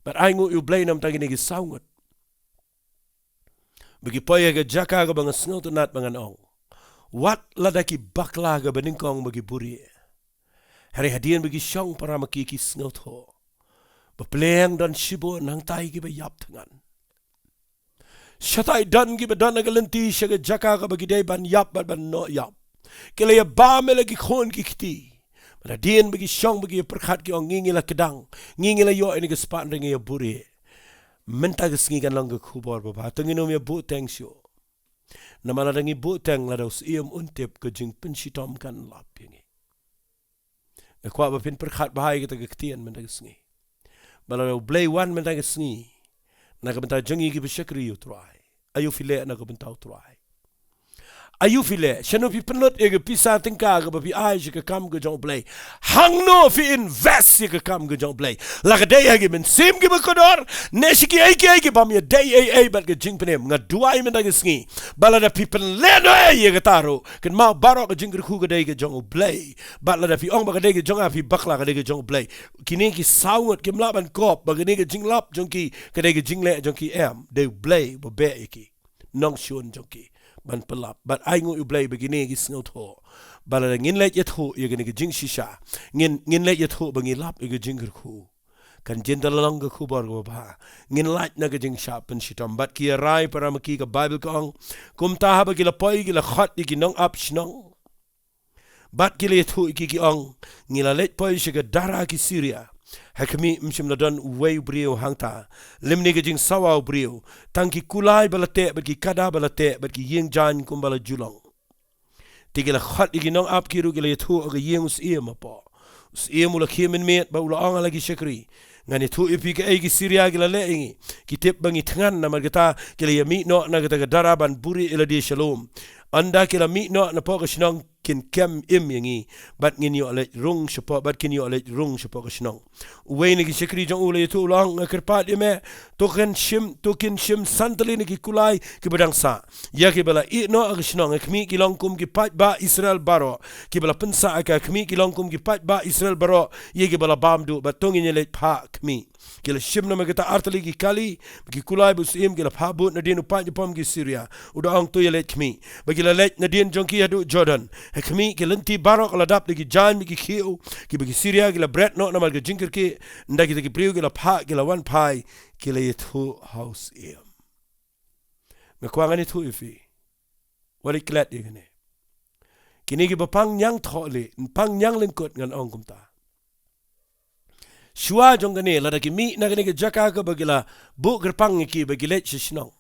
Bad ainguh ïa u Blei namar kine ki saw ngut ba ki poi ha ka jaka kaba nga sngewtynnat ba ngan ong, wat lada ki bakla ha kaba nyngkong ba ki buhrieh, hynrei hadien ba ki shong para ma ki, ki sngewthuh ba pleng don shibun hangtai kiba ïap thngan. Shatai don kiba don ha ka lynti sha ka jaka kaba ki dei ban ïap bad ban noh ïap. Ki la ïabam ïa la ki khun ki kti. Bad hadien ba ki shong ba ki ïapyrkhat ki ong, ngi ngi la kdang, ngi ngi la ïoh ïa kane ka spah, hynrei ngi ïabuhrieh. Mynta ka sngi kan long ka khubor babha, to ngin ym ïabuhteng shuh. Namar lada ngi buhteng, lada u syiem un tip, ka jingpynshitom kan lap ïa ngi. Nga kwah ba phin pyrkhat bha ïa kata ka ktien mynta ka sngi. Ba lada u Blei u wan mynta ka sngi, na ka bynta jong ngi kiba shakri ïa u Trai, aïu phi leh na ka bynta u Trai? Aïu phi leh, shano phi pynlut ïa ka pisa tyngka kaba phi ai sha ka kam ka jong U Blei? Hangno phi invest ïa ka kam ka jong U Blei? La ka dei ha ki mynsiem kiba kordor, ne sha kiei kiei ki bym ïadei ei ei bad ka jingpynim. Nga duwai mynta ka sngi ba lada phi pynlehnoh ïa kata ruh, kynmaw baroh ka jingkyrkhu ka dei ka jong U Blei. Bad lada phi ong ba ka dei ka jong nga, phi bakla, ka dei ka jong U Blei. Kine ki saw ngut kim lah ban kop ba kine ki jinglap jong ki ka dei ka jingleh jong ki, em, dei U Blei ba beh ïa ki nongshun jong ki ban pynlap. Bad ai nguh ïa U Blei ba kine ki sngewthuh ba lada ngin leit ïathuh ïa kine ki jingshisha, ngin, ngin leit ïathuh ba ngi lap ïa ki jingkyrkhu, kan jin da long ka khubor kaba bha. Ngin lait na ka jingshah pynshitom. Bad ki ïarai para ma ki, ka Baibl ka ong, kumta haba ki la poi ki la khot ïa ki nongap shnong bad ki la ïathuh ïa ki, ki ong, ngi la leit poi sha ka dara ki Siria. Ha khmih, ym shym la don uwei u briew hangta, lymne ka jingsawa u briew, tang ki kulai ba la teh bad ki kada ba la teh bad ki ïing jaiñ kumba la ju long. Te ki la khot ïa ki nongap, ki ruh ki la ïathuh ha ka ïing u syiem hapoh. U syiem u la khie mynmiet bad u la ong ha la ki shakri, ngan ïathuh ïa phi kaei ki Siria ki la leh ïa ngi. Ki tip ba ngi thngan, namar kata ki la ïamih noh na kata ka dara ban buhrieh ïa lade sha lum. Ynda ki la mih noh napoh ka shnong, kin kem im ïa ngi, bad ngin ïoh leit rung shapoh, bad kin ïoh leit rung shapoh ka shnong. Uwei na ki shakri jong u u la ïathuh, u la ong, nga kyrpad ïa me, to kin shim, to kin shim san tylli na ki kulai kiba dang sah ïa kiba la ïeh noh ha ka shnong. Ha khmih, ki long kum ki paidbah Israel baroh kiba la pynsah ha ka. Ha khmih, ki long kum ki paidbah Israel baroh ïa kiba la bam duh, bad to ngin ïaleit phah khmih. Ki la shim namar kata ar tylli ki kali bad ki kulai bad u syiem, ki la phah bud nadien u paid nyngkong ki Siria, u da ong, to ïaleit khmih. Bad ki la leit nadien jong ki haduh Jordan. Ha khmih, ki lynti baroh ka la dap da ki jaiñ bad ki khiew kiba ki Siria ki la bret noh namar ka jingkyrkieh. Ynda kita ki briew ki la phah, ki la wan phai, ki la ïathuh ha u syiem. Nga kwah ngan ïathuh ïa phi, wat leh klet ïa kane. Kine kiba pang ñiangthohlieh, pang ñianglyngkut, ngan ong kumta. Shuwa jong kane, lada ki mih na kane ka jaka kaba ki la buh kyrpang ïa ki ba ki leit sha shnong,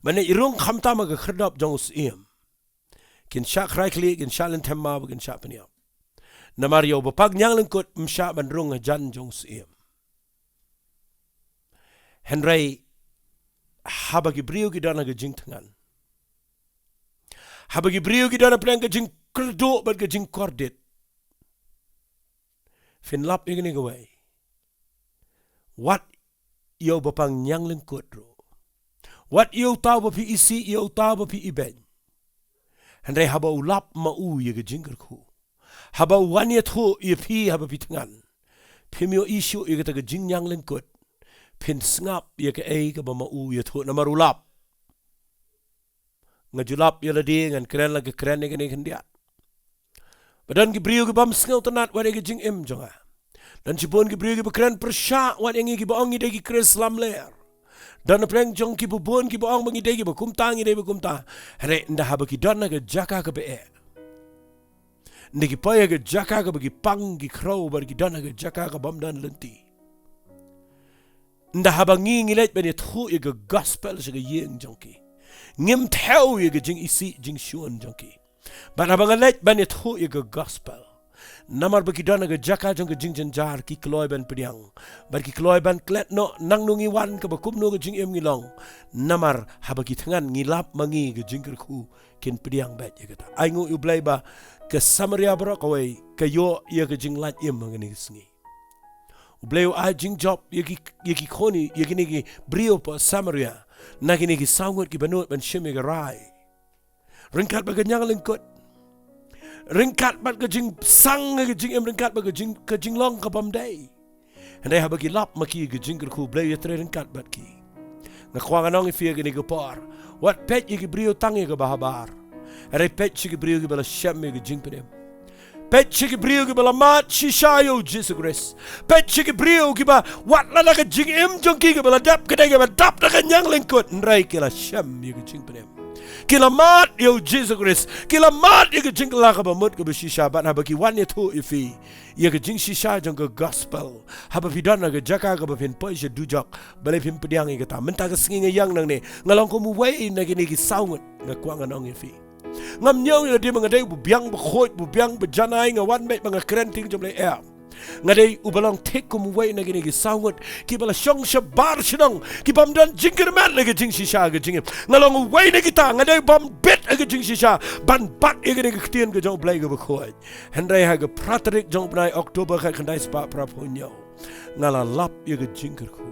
ban leit rung khamtam ha ka khyrdop jong u syiem, kin shah khraikhlieh, kin shah lynthem maw, kin shah pynïap. Namar ïa uba pang ñianglyngkut ym shah ban rung hajan jong u syiem. Hynrei haba ki briew ki don ha ka jingthngan, haba ki briew ki don hapdeng ka jingkyrduh bad ka jingkordit, phin lap ïa kane kawei. Wat ïa uba pang ñianglyngkut ruh, wat ïa uta uba phi isih, ïa uta uba phi ibeiñ. Hynrei haba u lap ma u ïa ka jingkyrkhu, haba u wan ïathuh ïa phi haba phi thngan, phim ïohi shuh ïa kata ka jingñianglyngkut. Phin sngap ïa kaei kaba ma u ïathuh namar u lap. Nga ju lap ïa lade, ngan kren la ka kren ïa kane khyndiat. Ba don ki briew ki bym sngewtynnat wat ïa ka jingim jong nga. Don shibun ki briew kiba kren pyrshah wat ïa ngi, kiba ong ngi dei ki Khrist lamler. Don hapdeng jong ki bun kiba ong ba ngi dei kiba kumta, ngi dei ba kumta. Hynrei ynda haba ki don ha ka jaka kaba eh, ynda ki poi ha ka jaka kaba ki pang ki khrew bad ki don ha ka jaka ka bym don lynti, ynda haba ngi ngi leit ban ïathuh ïa ka gospel sha ka ïing jong ki, ngim thew ïa ka jingisih jingshun jong ki. Bad haba nga leit ban ïathuh ïa ka gospel, namar ba ki don ha ka jaka jong ka jingjynjar, ki kloi ban pdiang bad ki kloi ban klet noh, nangno ngi wan, kaba kumno ka jingim ngi long. Namar haba ki thngan, ngi lap ma ngi ka jingkyrkhu, kin pdiang beit ïa kata. Ai nguh ïa U Blei ba ka Samaria baroh kawei ka ïoh ïa ka jinglait im ha kane ka sngi. U Blei u ai jingjop ïa ki, ïa ki khun, ïa kine ki briew hapoh Samaria, na kine ki saw ngut kiba nud ban shim ïa ka rai. Ryngkat bad ka ñianglyngkut, ryngkat bad ka jingsang ha ka jingim, ryngkat bad ka jing, ka jinglong ka bym dei. Hynrei haba ki lap ma ki ka jingkyrkhu, U Blei u ïatrei ryngkat bad ki. Nga kwah ngan ong ïa phi ha kane ka por, wat peit ïa ki briew tang ïa kaba habar. Hynrei peit sha ki briew kiba la shem ïa ka jingpynim. Peit sha ki briew kiba la mad shisha ïa U Jisu Khrist. Peit sha ki briew kiba wat lada ka jingim jong ki kaba la dep ka dei kaba dap da ka ñianglyngkut, hynrei ki la shem ïa ka jingpynim. Ki la mad ïa U Jisu Khrist, ki la mad ïa ka jingkylla kaba mut kaba shisha. Bad haba ki wan ïathuh ïa phi ïa ka jingshisha jong ka gospel, haba phi don ha ka jaka kaba phin poi sha dujok, balei phim pdiang ïa kata? Mynta ka sngi nga ïeng nangne, nga long kum uwei na kine ki saw ngut. Nga kwah ngan ong ïa phi, ngam ñiew ïa lade ba nga dei uba biang bakhuid, uba biang bajanai, nga wan beit ba nga kren ktien jong U Blei, em. Nga dei uba long thik kum uwei na kine ki saw ngut kiba la shong shabar shnong, ki bym don jingkyrmen ha ka jingshisha ha ka jingim. Nga long uwei na kita, nga dei u bym bit ha ka jingshisha ban bat ïa kane ka ktien ka jong U Blei kaba khuid. Hynrei ha ka phra tarik jong u bnai October khatkhyndai spah phraphew hynñiew, nga la lap ïa ka jingkyrkhu.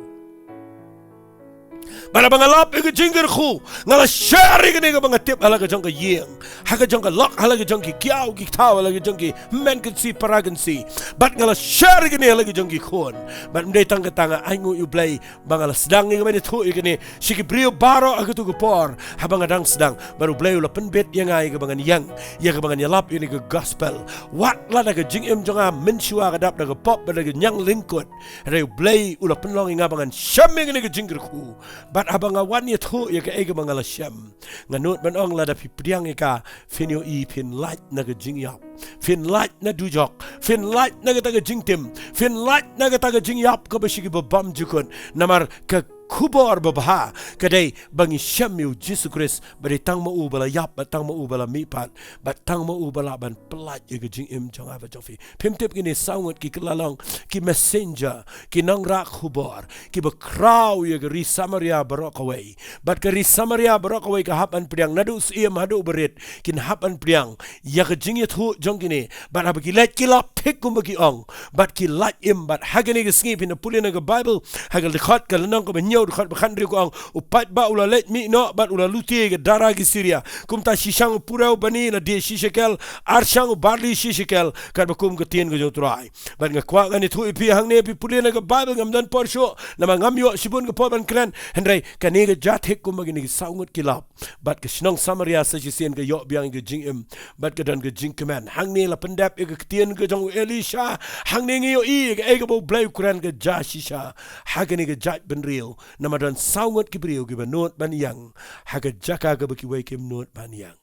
Bad haba nga lap ïa ka jingkyrkhu, nga la share ïa kane kaba nga tip ha la ka jong ka ïing, ha ka jong ka lok, ha la ka jong ki kiaw ki kthaw, ha la ka jong ki hynmen kynsi para kynsi. Bad nga la share ïa kane ha la ka jong ki khun. Bad ym dei tang kata, nga ainguh ïa U Blei ba nga la sdang ïa kaban ïathuh ïa kane sha ki briew baroh ha kato ka por, haba nga dang sdang. Bad U Blei u la pynbit ïa nga ïa kaba ngan ïeng, ïa kaba ngan ïalap ïa kane ka gospel. Wat la da ka jingim jong nga mynshuwa ka dap da ka pop bad da ka ñiang lyngkut, hynrei U Blei u la pynlong ïa nga ba ngan shem ïa kane ka jingkyrkhu. Bad haba nga wan ïathuh ïa kaei kaba nga la shem, nga nud ban ong, lada phi pdiang ïa ka, phin ïohi phin lait na ka jingïap, phin lait na dujok, phin lait na kata ka jingtim, phin lait na kata ka jingïap kaba sha kiba bymjukut. Namar ka khubor babha ka dei ba ngi shem ïa U Jisu Khrist, ba dei tang ma u ba la ïap, ba tang ma u ba la mihpat, ba tang ma u ba lah ban pyllait ïa ka jingim jong nga bad jong phi. Phim tip, kine saw ngut ki kylla long ki messenger, ki nongrah khubor, kiba khraw ïa ka ri Samaria baroh kawei. Bad ka ri Samaria baroh kawei ka hap ban pdiang, naduh syiem haduh barit, kin hap ban pdiang ïa ka jingïathuh jong kine. Bad haba ki leit ki lap thik kumba ki ong, bad ki lait im. Bad ha kane ka sngi, phin da pule na ka Baibl, ha ka dkhot ka lynnong kaba hynñiew, dkhot ba khathynriew, ka ong, u paidbah u la leit mih noh bad u la lute ïa ka dara ki Siria. Kumta shishang u pur bani la die shi shekel, arshang u barli shi shekel, katba kum ka ktien ka jong U Trai. Bad nga kwah ngan ïathuh ïa phi hangne, phi pule na ka Baibl, ngam don por shuh namar ngam ïoh shibun ka por ban kren. Hynrei kane ka jia thik kumba kine ki saw ngut ki lap. Bad ka shnong Samaria sa shisien ka ïoh biang ïa ka jingim, bad ka don ka jingkmen. Hangne la pyndep ïa ka ktien ka jong u Elisha. Hangne ngi ïohi ïa kaei kaba U Blei u kren ka jia shisha ha kane ka jaitbynriew. Namar don saw ngut ki briew kiba nud ban ïeng ha ka jaka kaba kiwei kim nud ban ïeng.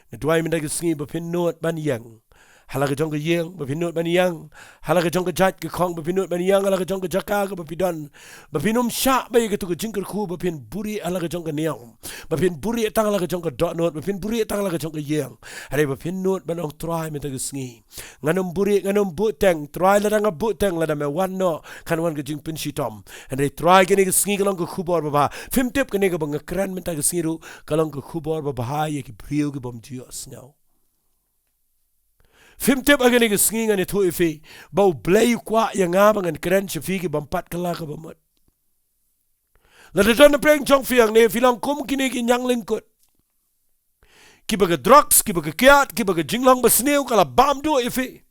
Nga duwai mynta ka sngi ba phin nud ban ïeng ha la ka jong ka ïing, ba phin nud ban ïeng ha la ka jong ka jait ka khong, ba phin nud ban ïeng ha la ka jong ka jaka kaba phi don, ba phin ym shah ba ïa kato ka jingkyrkhu ba phin buhrieh ha la ka jong ka niam, ba phin buhrieh tang ha la ka jong ka dohnud, ba phin buhrieh tang ha la ka jong ka ïing. Hynrei ba phin nud ban ong, Trai, mynta ka sngi ngan ym buhrieh, ngan ym buhteng. Trai, lada nga buhteng, lada me wan noh, kan wan ka jingpynshitom. Hynrei Trai, kane ka sngi ka long ka khubor babha. Phim tip, kane kaba nga kren mynta ka sngi ruh ka long ka khubor babha ïa ki briew ki bym ju ïohsngew. Phim tip, ha kane ka sngi ngan ïathuh ïa phi ba U Blei u kwah ïa nga ba ngan kren sha phi ki bym pat kylla kaba mut. Lada don napdeng jong phi hangne, phi long kum kine ki ñiang lyngkut, kiba ka drugs, kiba ka kiad, kiba ka jinglong basniew ka la bam duh ïa phi,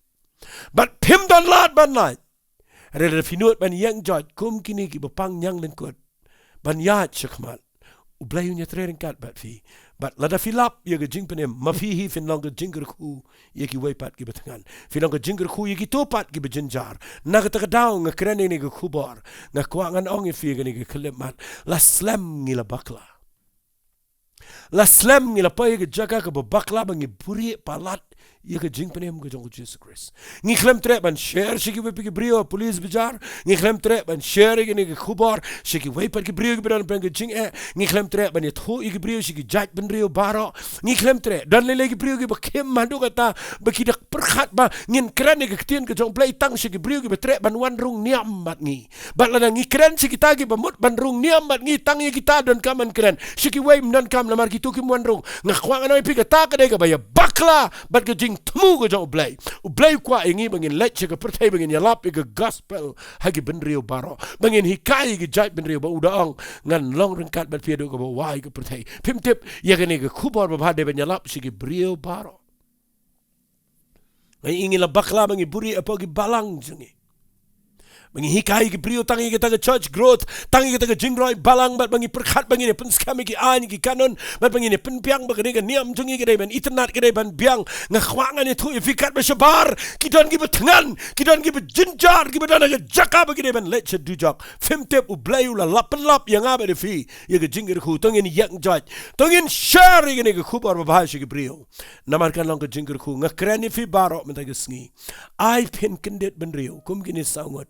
bad phim don lad ban lait. Hynrei lada phi nud ban ïeng joit kum kine kiba pang ñiang lyngkut, ban ïaid shakhmat, U Blei un ïatrei ryngkat bad phi. Bad lada phi lap ïa ka jingpynim, ma phi hi phin long ka jingkyrkhu ïa kiwei pat kiba thngan. Phi long ka jingkyrkhu ïa kito pat kiba jynjar. Na kata ka daw nga kren ïa kane ka khubor, nga kwah ngan ong ïa phi ïa kane ka khyllipmat, la slem ngi la bakla. La slem ngi la poi ha ka jaka kaba bakla ba ngi buhrieh palat ïa ka jingpynim ka jong U Jisu Khrist. Ngi khlem treh ban share sha kiwei pat ki briew ha police bazaar. Ngi khlem treh ban share ïa kane ka khubor sha kiwei pat ki briew kiba don pdeng ka jingeh. Ngi khlem treh ban ïathuh ïa ki briew sha ki jaitbynriew baroh. Ngi khlem treh, don lei lei ki briew kiba khim haduh katta ba ki da pyrkhat ba ngin kren ïa ka ktien ka jong U Blei tang sha ki briew kiba treh ban wan rung niam bad ngi. Bad lada ngi kren sha kita kiba mut ban rung niam bad ngi, tang ïa kita donkam ban kren, sha kiwei ym donkam namar kito kim wan rung. Nga kwah ngan ong ïa phi, kata ka dei kaba ïa bakla bad ka jingthmu ka jong U Blei. U Blei u kwah ïa ngi ba ngin leit sha ka pyrthei, ba ngin ïalap ïa ka gospel ha ki bynriew baroh, ba ngin hikai ïa ki jaitbynriew, ba u da ong, ngan long ryngkat bad phi haduh kaba wai ka pyrthei. Phim tip, ïa kane ka khubor babha dei ban ïalap sha ki briew baroh. Ngi, ngi la bakla ba ngi buhrieh hapoh ki balang jong ngi, ba ngi hikai ki briew tang ïa kata ka church growth, tang ïa kata ka jingroi balang, bad ba ngi pyrkhat ba ngin ïa pynskhem ïa ki aiñ ki kanun, bad ba ngin ïa pynbiang ba kane ka niam jong ngi ka dei ban itynnad, ka dei ban biang. Nga kwah ngan ïathuh ïa phi katba shabar, ki don kiba thngan, ki don kiba jynjar, kiba don ha ka jaka ba ki dei ban leit sha dujok. Phim tip, U Blei u la lap pynlap ïa nga bad ïa phi ïa ka jingkyrkhu. To ngin ïeng joit, to ngin share ïa kane ka khubor babha sha ki briew. Namar kan long ka jingkyrkhu. Nga kren ïa phi baroh mynta ka sngi, ai phin kyndit bynriew kum kine saw ngut,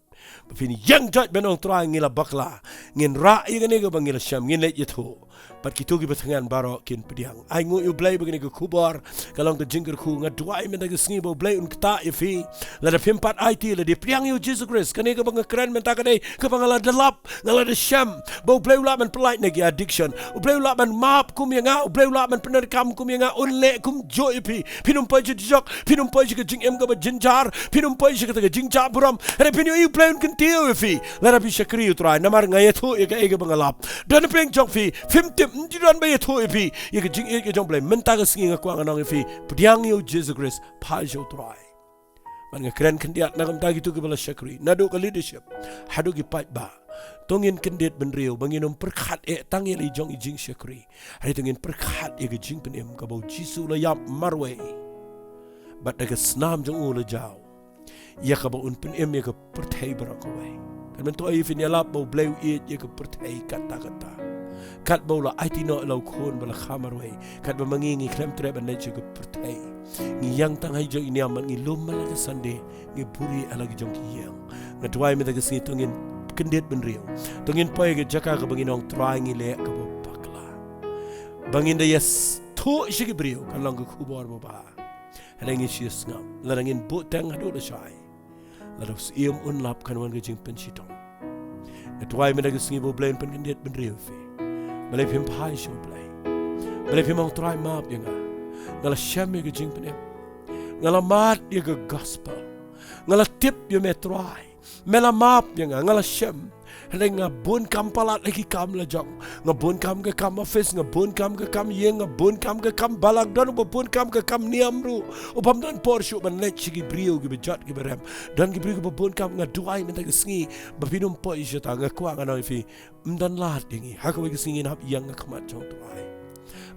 ba phin ïeng joit ban ong, Trai, ngi la bakla, ngin rah ïa kane kaba ngi la shem, ngin leit ïathuh. Bad kito kiba thngan baroh kin pdiang. Ai nguh ïa U Blei ba kane ka khubor ka long ka jingkyrkhu. Nga duwai mynta ka sngi ba U Blei un ktah ïa phi. Lada phim pat aiti, lada pdiang ïa U Jisu Khrist, kane kaba nga kren mynta ka dei kaba nga la da lap, nga la da shem, ba U Blei u lah ban pyllait na ki addiction. U Blei u lah ban map kum ïa nga, U Blei u lah ban pyndonkam kum ïa nga, un leh kumjuh ïa phi. Phin ym poi sha jok, phin ym poi sha ka jingim kaba jynjar, phin ym poi sha kata ka jingjah burom. Hynrei phin ïohi U Blei un kyntiew ïa phi lada phi shakri ïa U Trai. Namar nga ïathuh ïa kaei kaba nga lap. Don napdeng jong phi, phim tip, ym ju don ba ïathuh ïa phi ïa ka jingïeit ka jong U Blei. Mynta ka sngi nga kwah ngan ong ïa phi, pdiang ïa U Jisu Khrist, phai sha U Trai. Bad nga kren khyndiat na ka bynta kito kiba la shakri, naduh ka leadership haduh ki paidbah. To ngin kyndit bynriew ba ngin ym pyrkhat eh tang ïa la i jong i jingshakri, hynrei to ngin pyrkhat ïa ka jingpynim kaba U Jisu u la ïap marwei, bad da ka snam jong u u la jaw ïa kaba un pynim ïa ka pyrthei baroh kawei. Kan myntoi phin ïalap ba U Blei u ïeit ïa ka pyrthei katta katta, katba u la aiti noh ïa la u Khun ba la kha marwei, katba ma ngi ngi khlem treh ban leit sha ka pyrthei. Ngi ïeng tang ha i jong i niam, ngi lum man la ka Sunday, ngi buhrieh ha la ki jong ki ïing. Nga duwai mynta ka sngi to ngin kyndit bynriew, to ngin poi ha ka jaka kaba ngin ong, Trai, ngi leh kaba bakla. Ba ngin da ïathuh sha ki briew kan long ka khubor babha. Hynrei ngi shu sngap, lada ngin buh teng haduh lashai, lada U Syiem un lap kan wan ka jingpynshitom. Nga duwai mynta ka sngi ba U Blei un pynkyndit bynriew ïa phi. Balei phim phai sha U Blei? Balei phim ong, Trai, map ïa nga? Nga la shem ïa ka jingpynim. Nga la mad ïa ka gospel. Nga la tip ïa me, Trai. Me la map ïa nga, nga la shem. Hynrei nga bun kam palat ha ki kam la jong. Nga bun kam ka kam office, nga bun kam ka kam ïing, nga bun kam ka kam balang, don uba bun kam ka kam niam ruh, u bym don por shuh ban leit sha ki briew kiba jot kiba rem. Don ki briew kiba bun kam. Nga duwai mynta ka sngi ba phin ym poi shuh, ta nga kwah ngan ong ïa phi, ym don lad ïa ngi. Ha kawei ka sngi ngin hap ïeng ha khmat jong U Trai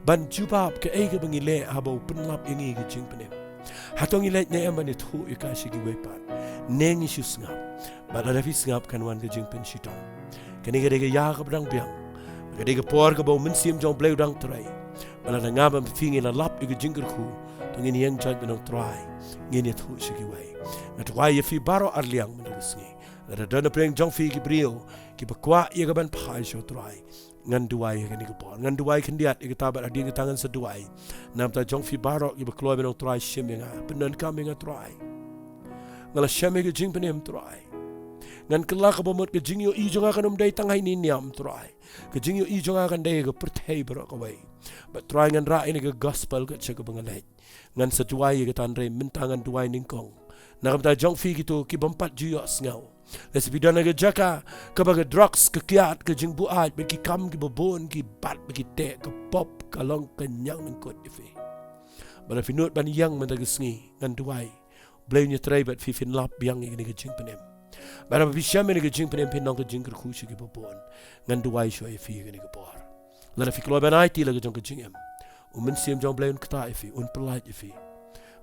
ban jubab kaei kaba ngi leh haba u pynlap ïa ngi ka jingpynim. Hato ngi leit ne em ban ïathuh ïa ka sha kiwei pat? Ne ngi shu sngap? Bad lada phi sngap kan wan ka jingpynshitom. Kane ka dei ka ïa kaba dang biang. Ka dei ka por kaba U Mynsiem jong U Blei u dang trei. Bad lada nga bad phi ngi la lap ïa ka jingkyrkhu, to ngin ïeng joit ban ong, Trai, ngin ïathuh sha kiwei. Nga duwai ïa phi baroh arliang mynta ka sngi. Lada don napdeng jong phi ki briew kiba kwah ïa ka ban phai sha U Trai, ngan duwai ha kane ka por. Ngan duwai khyndiat ïa kata, bad hadien kata ngan sa duwai na ka bynta jong phi baroh kiba kloi ban ong, Trai, shim ïa nga, pyndonkam ïa nga, Trai. Nga la shem ïa ka jingpynim, Trai. Ngan kylla kaba mut ka jingïohi jong nga kan ym dei tang ha ine i niam, Trai. Ka jingïohi jong nga kan dei ha ka pyrthei baroh kawei. Bad Trai, ngan rah ïa kane ka gospel kat sha kaba nga leit. Ngan sa duwai ïa kata, hynrei mynta ngan duwai nyngkong na ka bynta jong phi kito ki bym pat ju ïohsngew. Lehse phi don ha ka jaka kaba ka drugs, ka kiad, ka jingbuaid bad ki kam kiba bun ki bat bad ki teh, ka pop ka long ka ñiang lyngkut ïa phi. Bad lada phi nud ban ïeng mynta ka sngi, ngan duwai U Blei un ïatrei bad phi, phin lap biang ïa kane ka jingpynim. Bad haba phi shem ïa kane ka jingpynim, phin long ka jingkyrkhu sha kiba bun. Ngan duwai shuwa ïa phi ha kane ka por. Lada phi kloi ban aiti la ka jong ka jingim, U Mynsiem jong U Blei un ktah ïa phi, un pyllait ïa phi.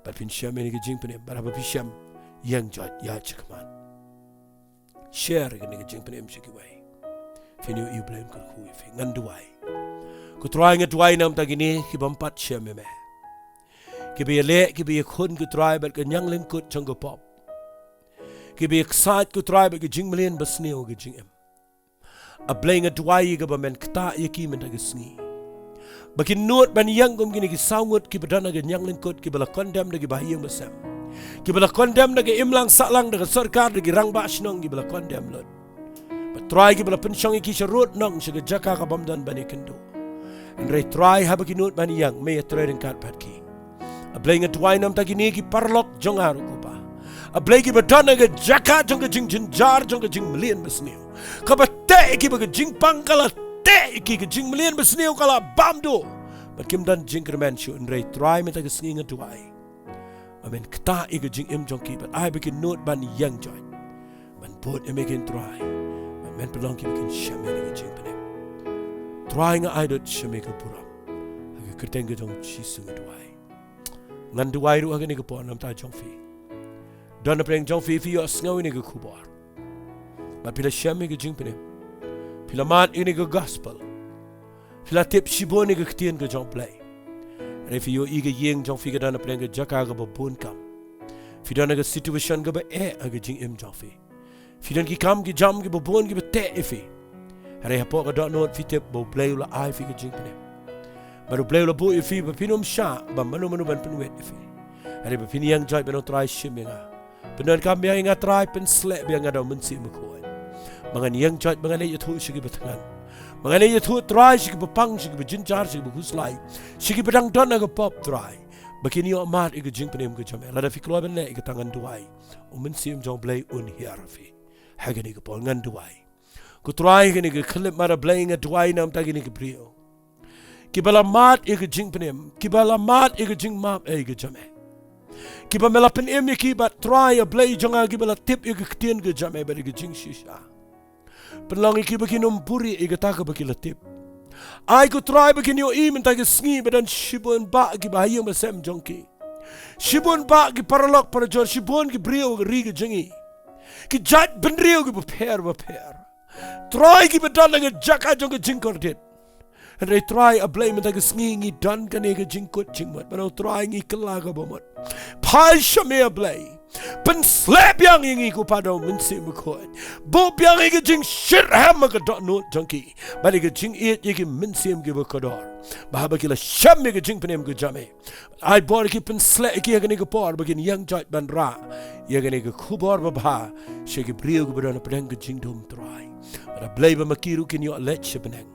Bad phin shem ïa kane ka jingpynim. Bad haba phi shem, ïeng joit, ïaid sha khmat, share ïa kane ka jingpynim sha kiwei. Phin ïohi U Blei un kyrkhu ïa phi. Ngan duwai. Ko Trai, nga duwai na ka bynta kine ki bym pat shem ïa me, kiba ïaleh, kiba ïakhun, ko Trai, bad ka ñiang lyngkut jong ka pop, kiba ïaksaid, ko Trai, bad ka jingmlien basniew ka jingim. A Blei, nga duwai ïa kaba men ktah ïa ki mynta ka sngi, ba kin nud ban ïeng kum kine ki saw ngut kiba don ha ka ñiang lyngkut, kiba la condemn da ki bahaïing basem, kiba la condemn da ka imlang sahlang, da ka sorkar, da ki rangbah shnong, kiba la condemn lut. Bad Trai, kiba la pynshong ïa ki sha rud nong, sha ka jaka ka bym don ban ïakynduh. Hynrei Trai, haba ki nud ban ïeng, me ïatrei ryngkat bad ki. A Blei, nga duwai na ka bynta kine ki paralok jong nga ruh, ko Pa. A Blei, kiba don ha ka jaka jong ka jingjynjar, jong ka jingmlien basniew, kaba teh ïa ki ba ka jingpang ka la teh ïa ki, ka jingmlien basniew ka la bam duh, bad kim don jingkyrmen shuh. Hynrei Trai, mynta ka sngi nga duwai ba men ktah ïa ka jingim jong ki, bad ai ba kin nud ban ïeng joit, ban bud ïa me, ko Trai, bad men pynlong kiba kin shem ïa ka jingpynim. Trai, nga ai lut sha me ka burom. Ha ka kyrteng ka jong U Jisu nga duwai. Ngan duwai ruh ha kane ka por na ka bynta jong phi. Don napdeng jong phi, phi ïohsngew ïa kane ka khubor, bad phi la shem ïa ka jingpynim, phi la mad ïa kane ka gospel, phi la tip shibun ïa ka ktien ka jong U Blei. Hynrei phi ïohi ka ïing jong phi ka don napdeng ka jaka kaba bun kam. Phi don ha ka situation kaba eh ha ka jingim jong phi. Phi don ki kam ki jam kiba bun kiba teh ïa phi. Hynrei hapoh ka dohnud phi tip ba U Blei u la ai phi ka jingpynim. Bad U Blei u la buh ïa phi ba phin ym shah ba mano mano ban pynwit ïa phi. Hynrei ba phin ïeng joit bad u Trai, shim ïa nga. Pyndonkam biang ïa nga Trai, pynsleh biang ïa nga da U Mynsiem Bakhuid. Ba ngan ïeng joit, ba ngan ïathuh sha kiba thngan. Ba ngan ïathuh Trai sha kiba pang, sha kiba jynjar, sha kiba khuslai, sha kiba dang don ha ka pop Trai. Ba kin ïoh mad ïa ka jingpynim ka jong me. Lada phi kloi ban leh ïa kata ngan duwai, U Mynsiem jong U Blei un hiar ïa phi. Ha kane ka por ngan duwai. Ko Trai, kane ka khyllipmat A Blei, nga duwai namar kine ki briew kiba la mad ïa ka jingpynim, kiba la mad ïa ka jingmap ïa ka jong me. Kiba me la pynim ïa ki bad Trai A Blei jong nga, kiba la tip ïa ka ktien ka jong me bad ïa ka jingshisha. Pynlong ïa ki ba kin ym buhrieh ïa kata kaba ki la tip. Ai ko Trai ba kin ïohi mynta ka sngi ba don shibun bah kiba ha ïing ha sem jong ki. Shibun bah ki paralok parajor, shibun ki briew ha ka ri ka jong ngi. Ki jaitbynriew kiba pher bapher. Trai kiba don ha ka jaka jong ka jingkordit. Hynrei Trai A Blei mynta ka sngi ngi don kane ka jingkut jingmut. Bad Trai ngi kylla ka bamut. Phai sha me A Blei. Pynsleh biang ïa ngi ko Pa da U Mynsiem Bakhuid. Buh biang ïa ka jingshitrhem ha ka dohnud jong ki. Bad ïa ka jingïeit ïa ki mynsiem kiba kordor. Ba haba ki la shem ïa ka jingpynim ka jong me. Ai bor ïa ki, pynsleh ïa ki ha kane ka por ba kin ïeng joit ban rah ïa kane ka khubor babha sha ki briew kiba don hapdeng ka jingdum Trai. Bad A Blei ba ma ki ruh kin ïoh leit sha bneng.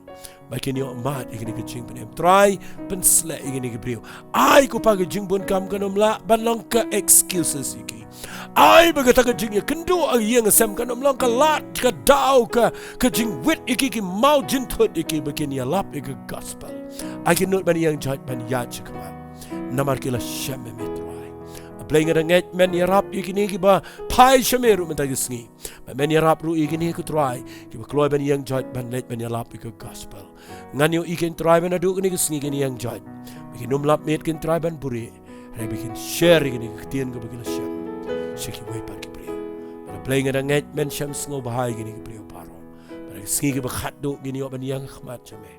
Ba kin ïoh mad ïa kane ka jingpynim. Trai, pynsleh ïa kine ki briew. Ai ko Pa ka jingbun kam kan ym lah ban long ka excuses ïa ki. Ai ba kata ka jingïakynduh ha ïing ha sem kan ym long ka lad, ka daw, ka, ka jingwit ïa ki, ki maw jynthut ïa ki ba kin ïalap ïa ka gospel. Ai kin nud ban ïeng joit ban ïaid shakhmat. Namar ki la shem ïa me Trai. A Blei nga da ngeit men ïarap ïa kine kiba phai sha me ruh mynta ka sngi. Ba men ïarap ruh ïa kine ko Trai kiba kloi ban ïeng joit ban leit ban ïalap ïa ka gospel. Ngan ïohi kein Trai ba naduh kane ka sngi kin ïeng joit. Ba kin ym lap miet kein Trai ban buhrieh. Hynrei ba kin share ïa kane ka ktien kaba ki la shem sha kiwei pat ki briew. Bad A Blei nga da ngeit men shem sngewbha ïa kine ki briew baroh. Bad ha ka sngi kaba khatduh ngin ïoh ban ïeng ha khmat jong me.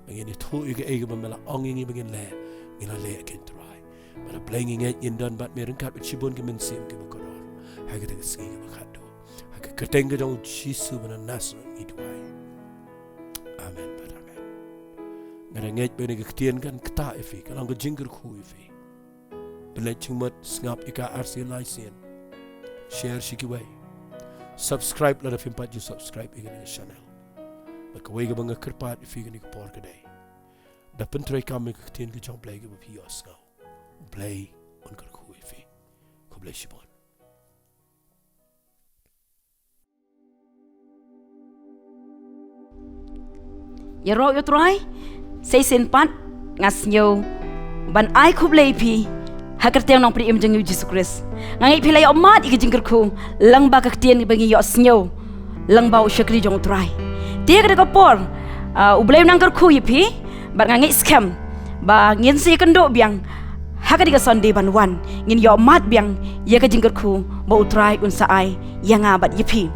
Ba ngin ïathuh ïa kaei kaba me la ong ïa ngi ba ngin leh, ngin la leh kein Trai. Bad A Blei ngi ngeit ngin don bad me ryngkat bad shibun ki mynsiem kiba kordor. Ha kata ka sngi kaba khatduh. Ha ka kyrteng ka jong U Jisu ba na Nasareth ngi duwai. Amen bad amen. Nga da ngeit ba kane ka ktien kan ktah ïa phi, kan long ka jingkyrkhu ïa phi. Pynleit jingmut, sngap ïa ka ar sien lai sien. Share sha kiwei. Subscribe lada phim pat ju subscribe ïa kane ka channel. Bad kawei kaba nga kyrpad ïa phi kane ka por ka dei, da pyntreikam ïa ka ktien ka jong U Blei kaba phi ïohsngew. U Blei un kyrkhu ïa phi. Khublei shibun. Ïaroh ïa U Trai, sa shisien pat nga sngew ban ai khublei ïa phi ha ka kyrteng Nongpynim jong ngi U Jisu Khrist. Nga ngeit phi la ïoh mad ïa ka jingkyrkhu lyngba ka ktien ba ngi ïohsngew lyngba u shakri jong U Trai. Te ha kane ka por, ah, U Blei un nang kyrkhu ïa phi, bad nga ngeit skhem ba ngin sa ïakynduh biang ha kane ka Sunday ban wan, ngin ïoh mad biang ïa ka jingkyrkhu ba U Trai un sa ai ïa nga bad ïa phi.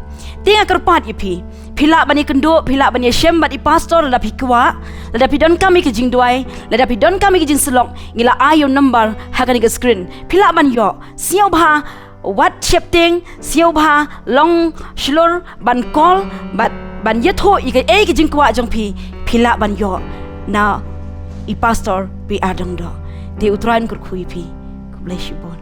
Te nga kyrpad ïa phi, phi lah ban ïakynduh, phi lah ban ïashem bad i pastor lada phi kwah, lada phi donkam ïa ka jingduwai, lada phi donkam ïa ka jingsyllok, ngi la ai ïa u number ha kane ka screen. Phi lah ban ïoh, sngewbha wat sheptieng, sngewbha long shlur ban call, bad ban ïathuh ïa kaei ka jingkwah jong phi, phi lah ban ïoh na i pastor P R Dongdoh. Te U Trai un kyrkhu ïa phi. Khublei shibun.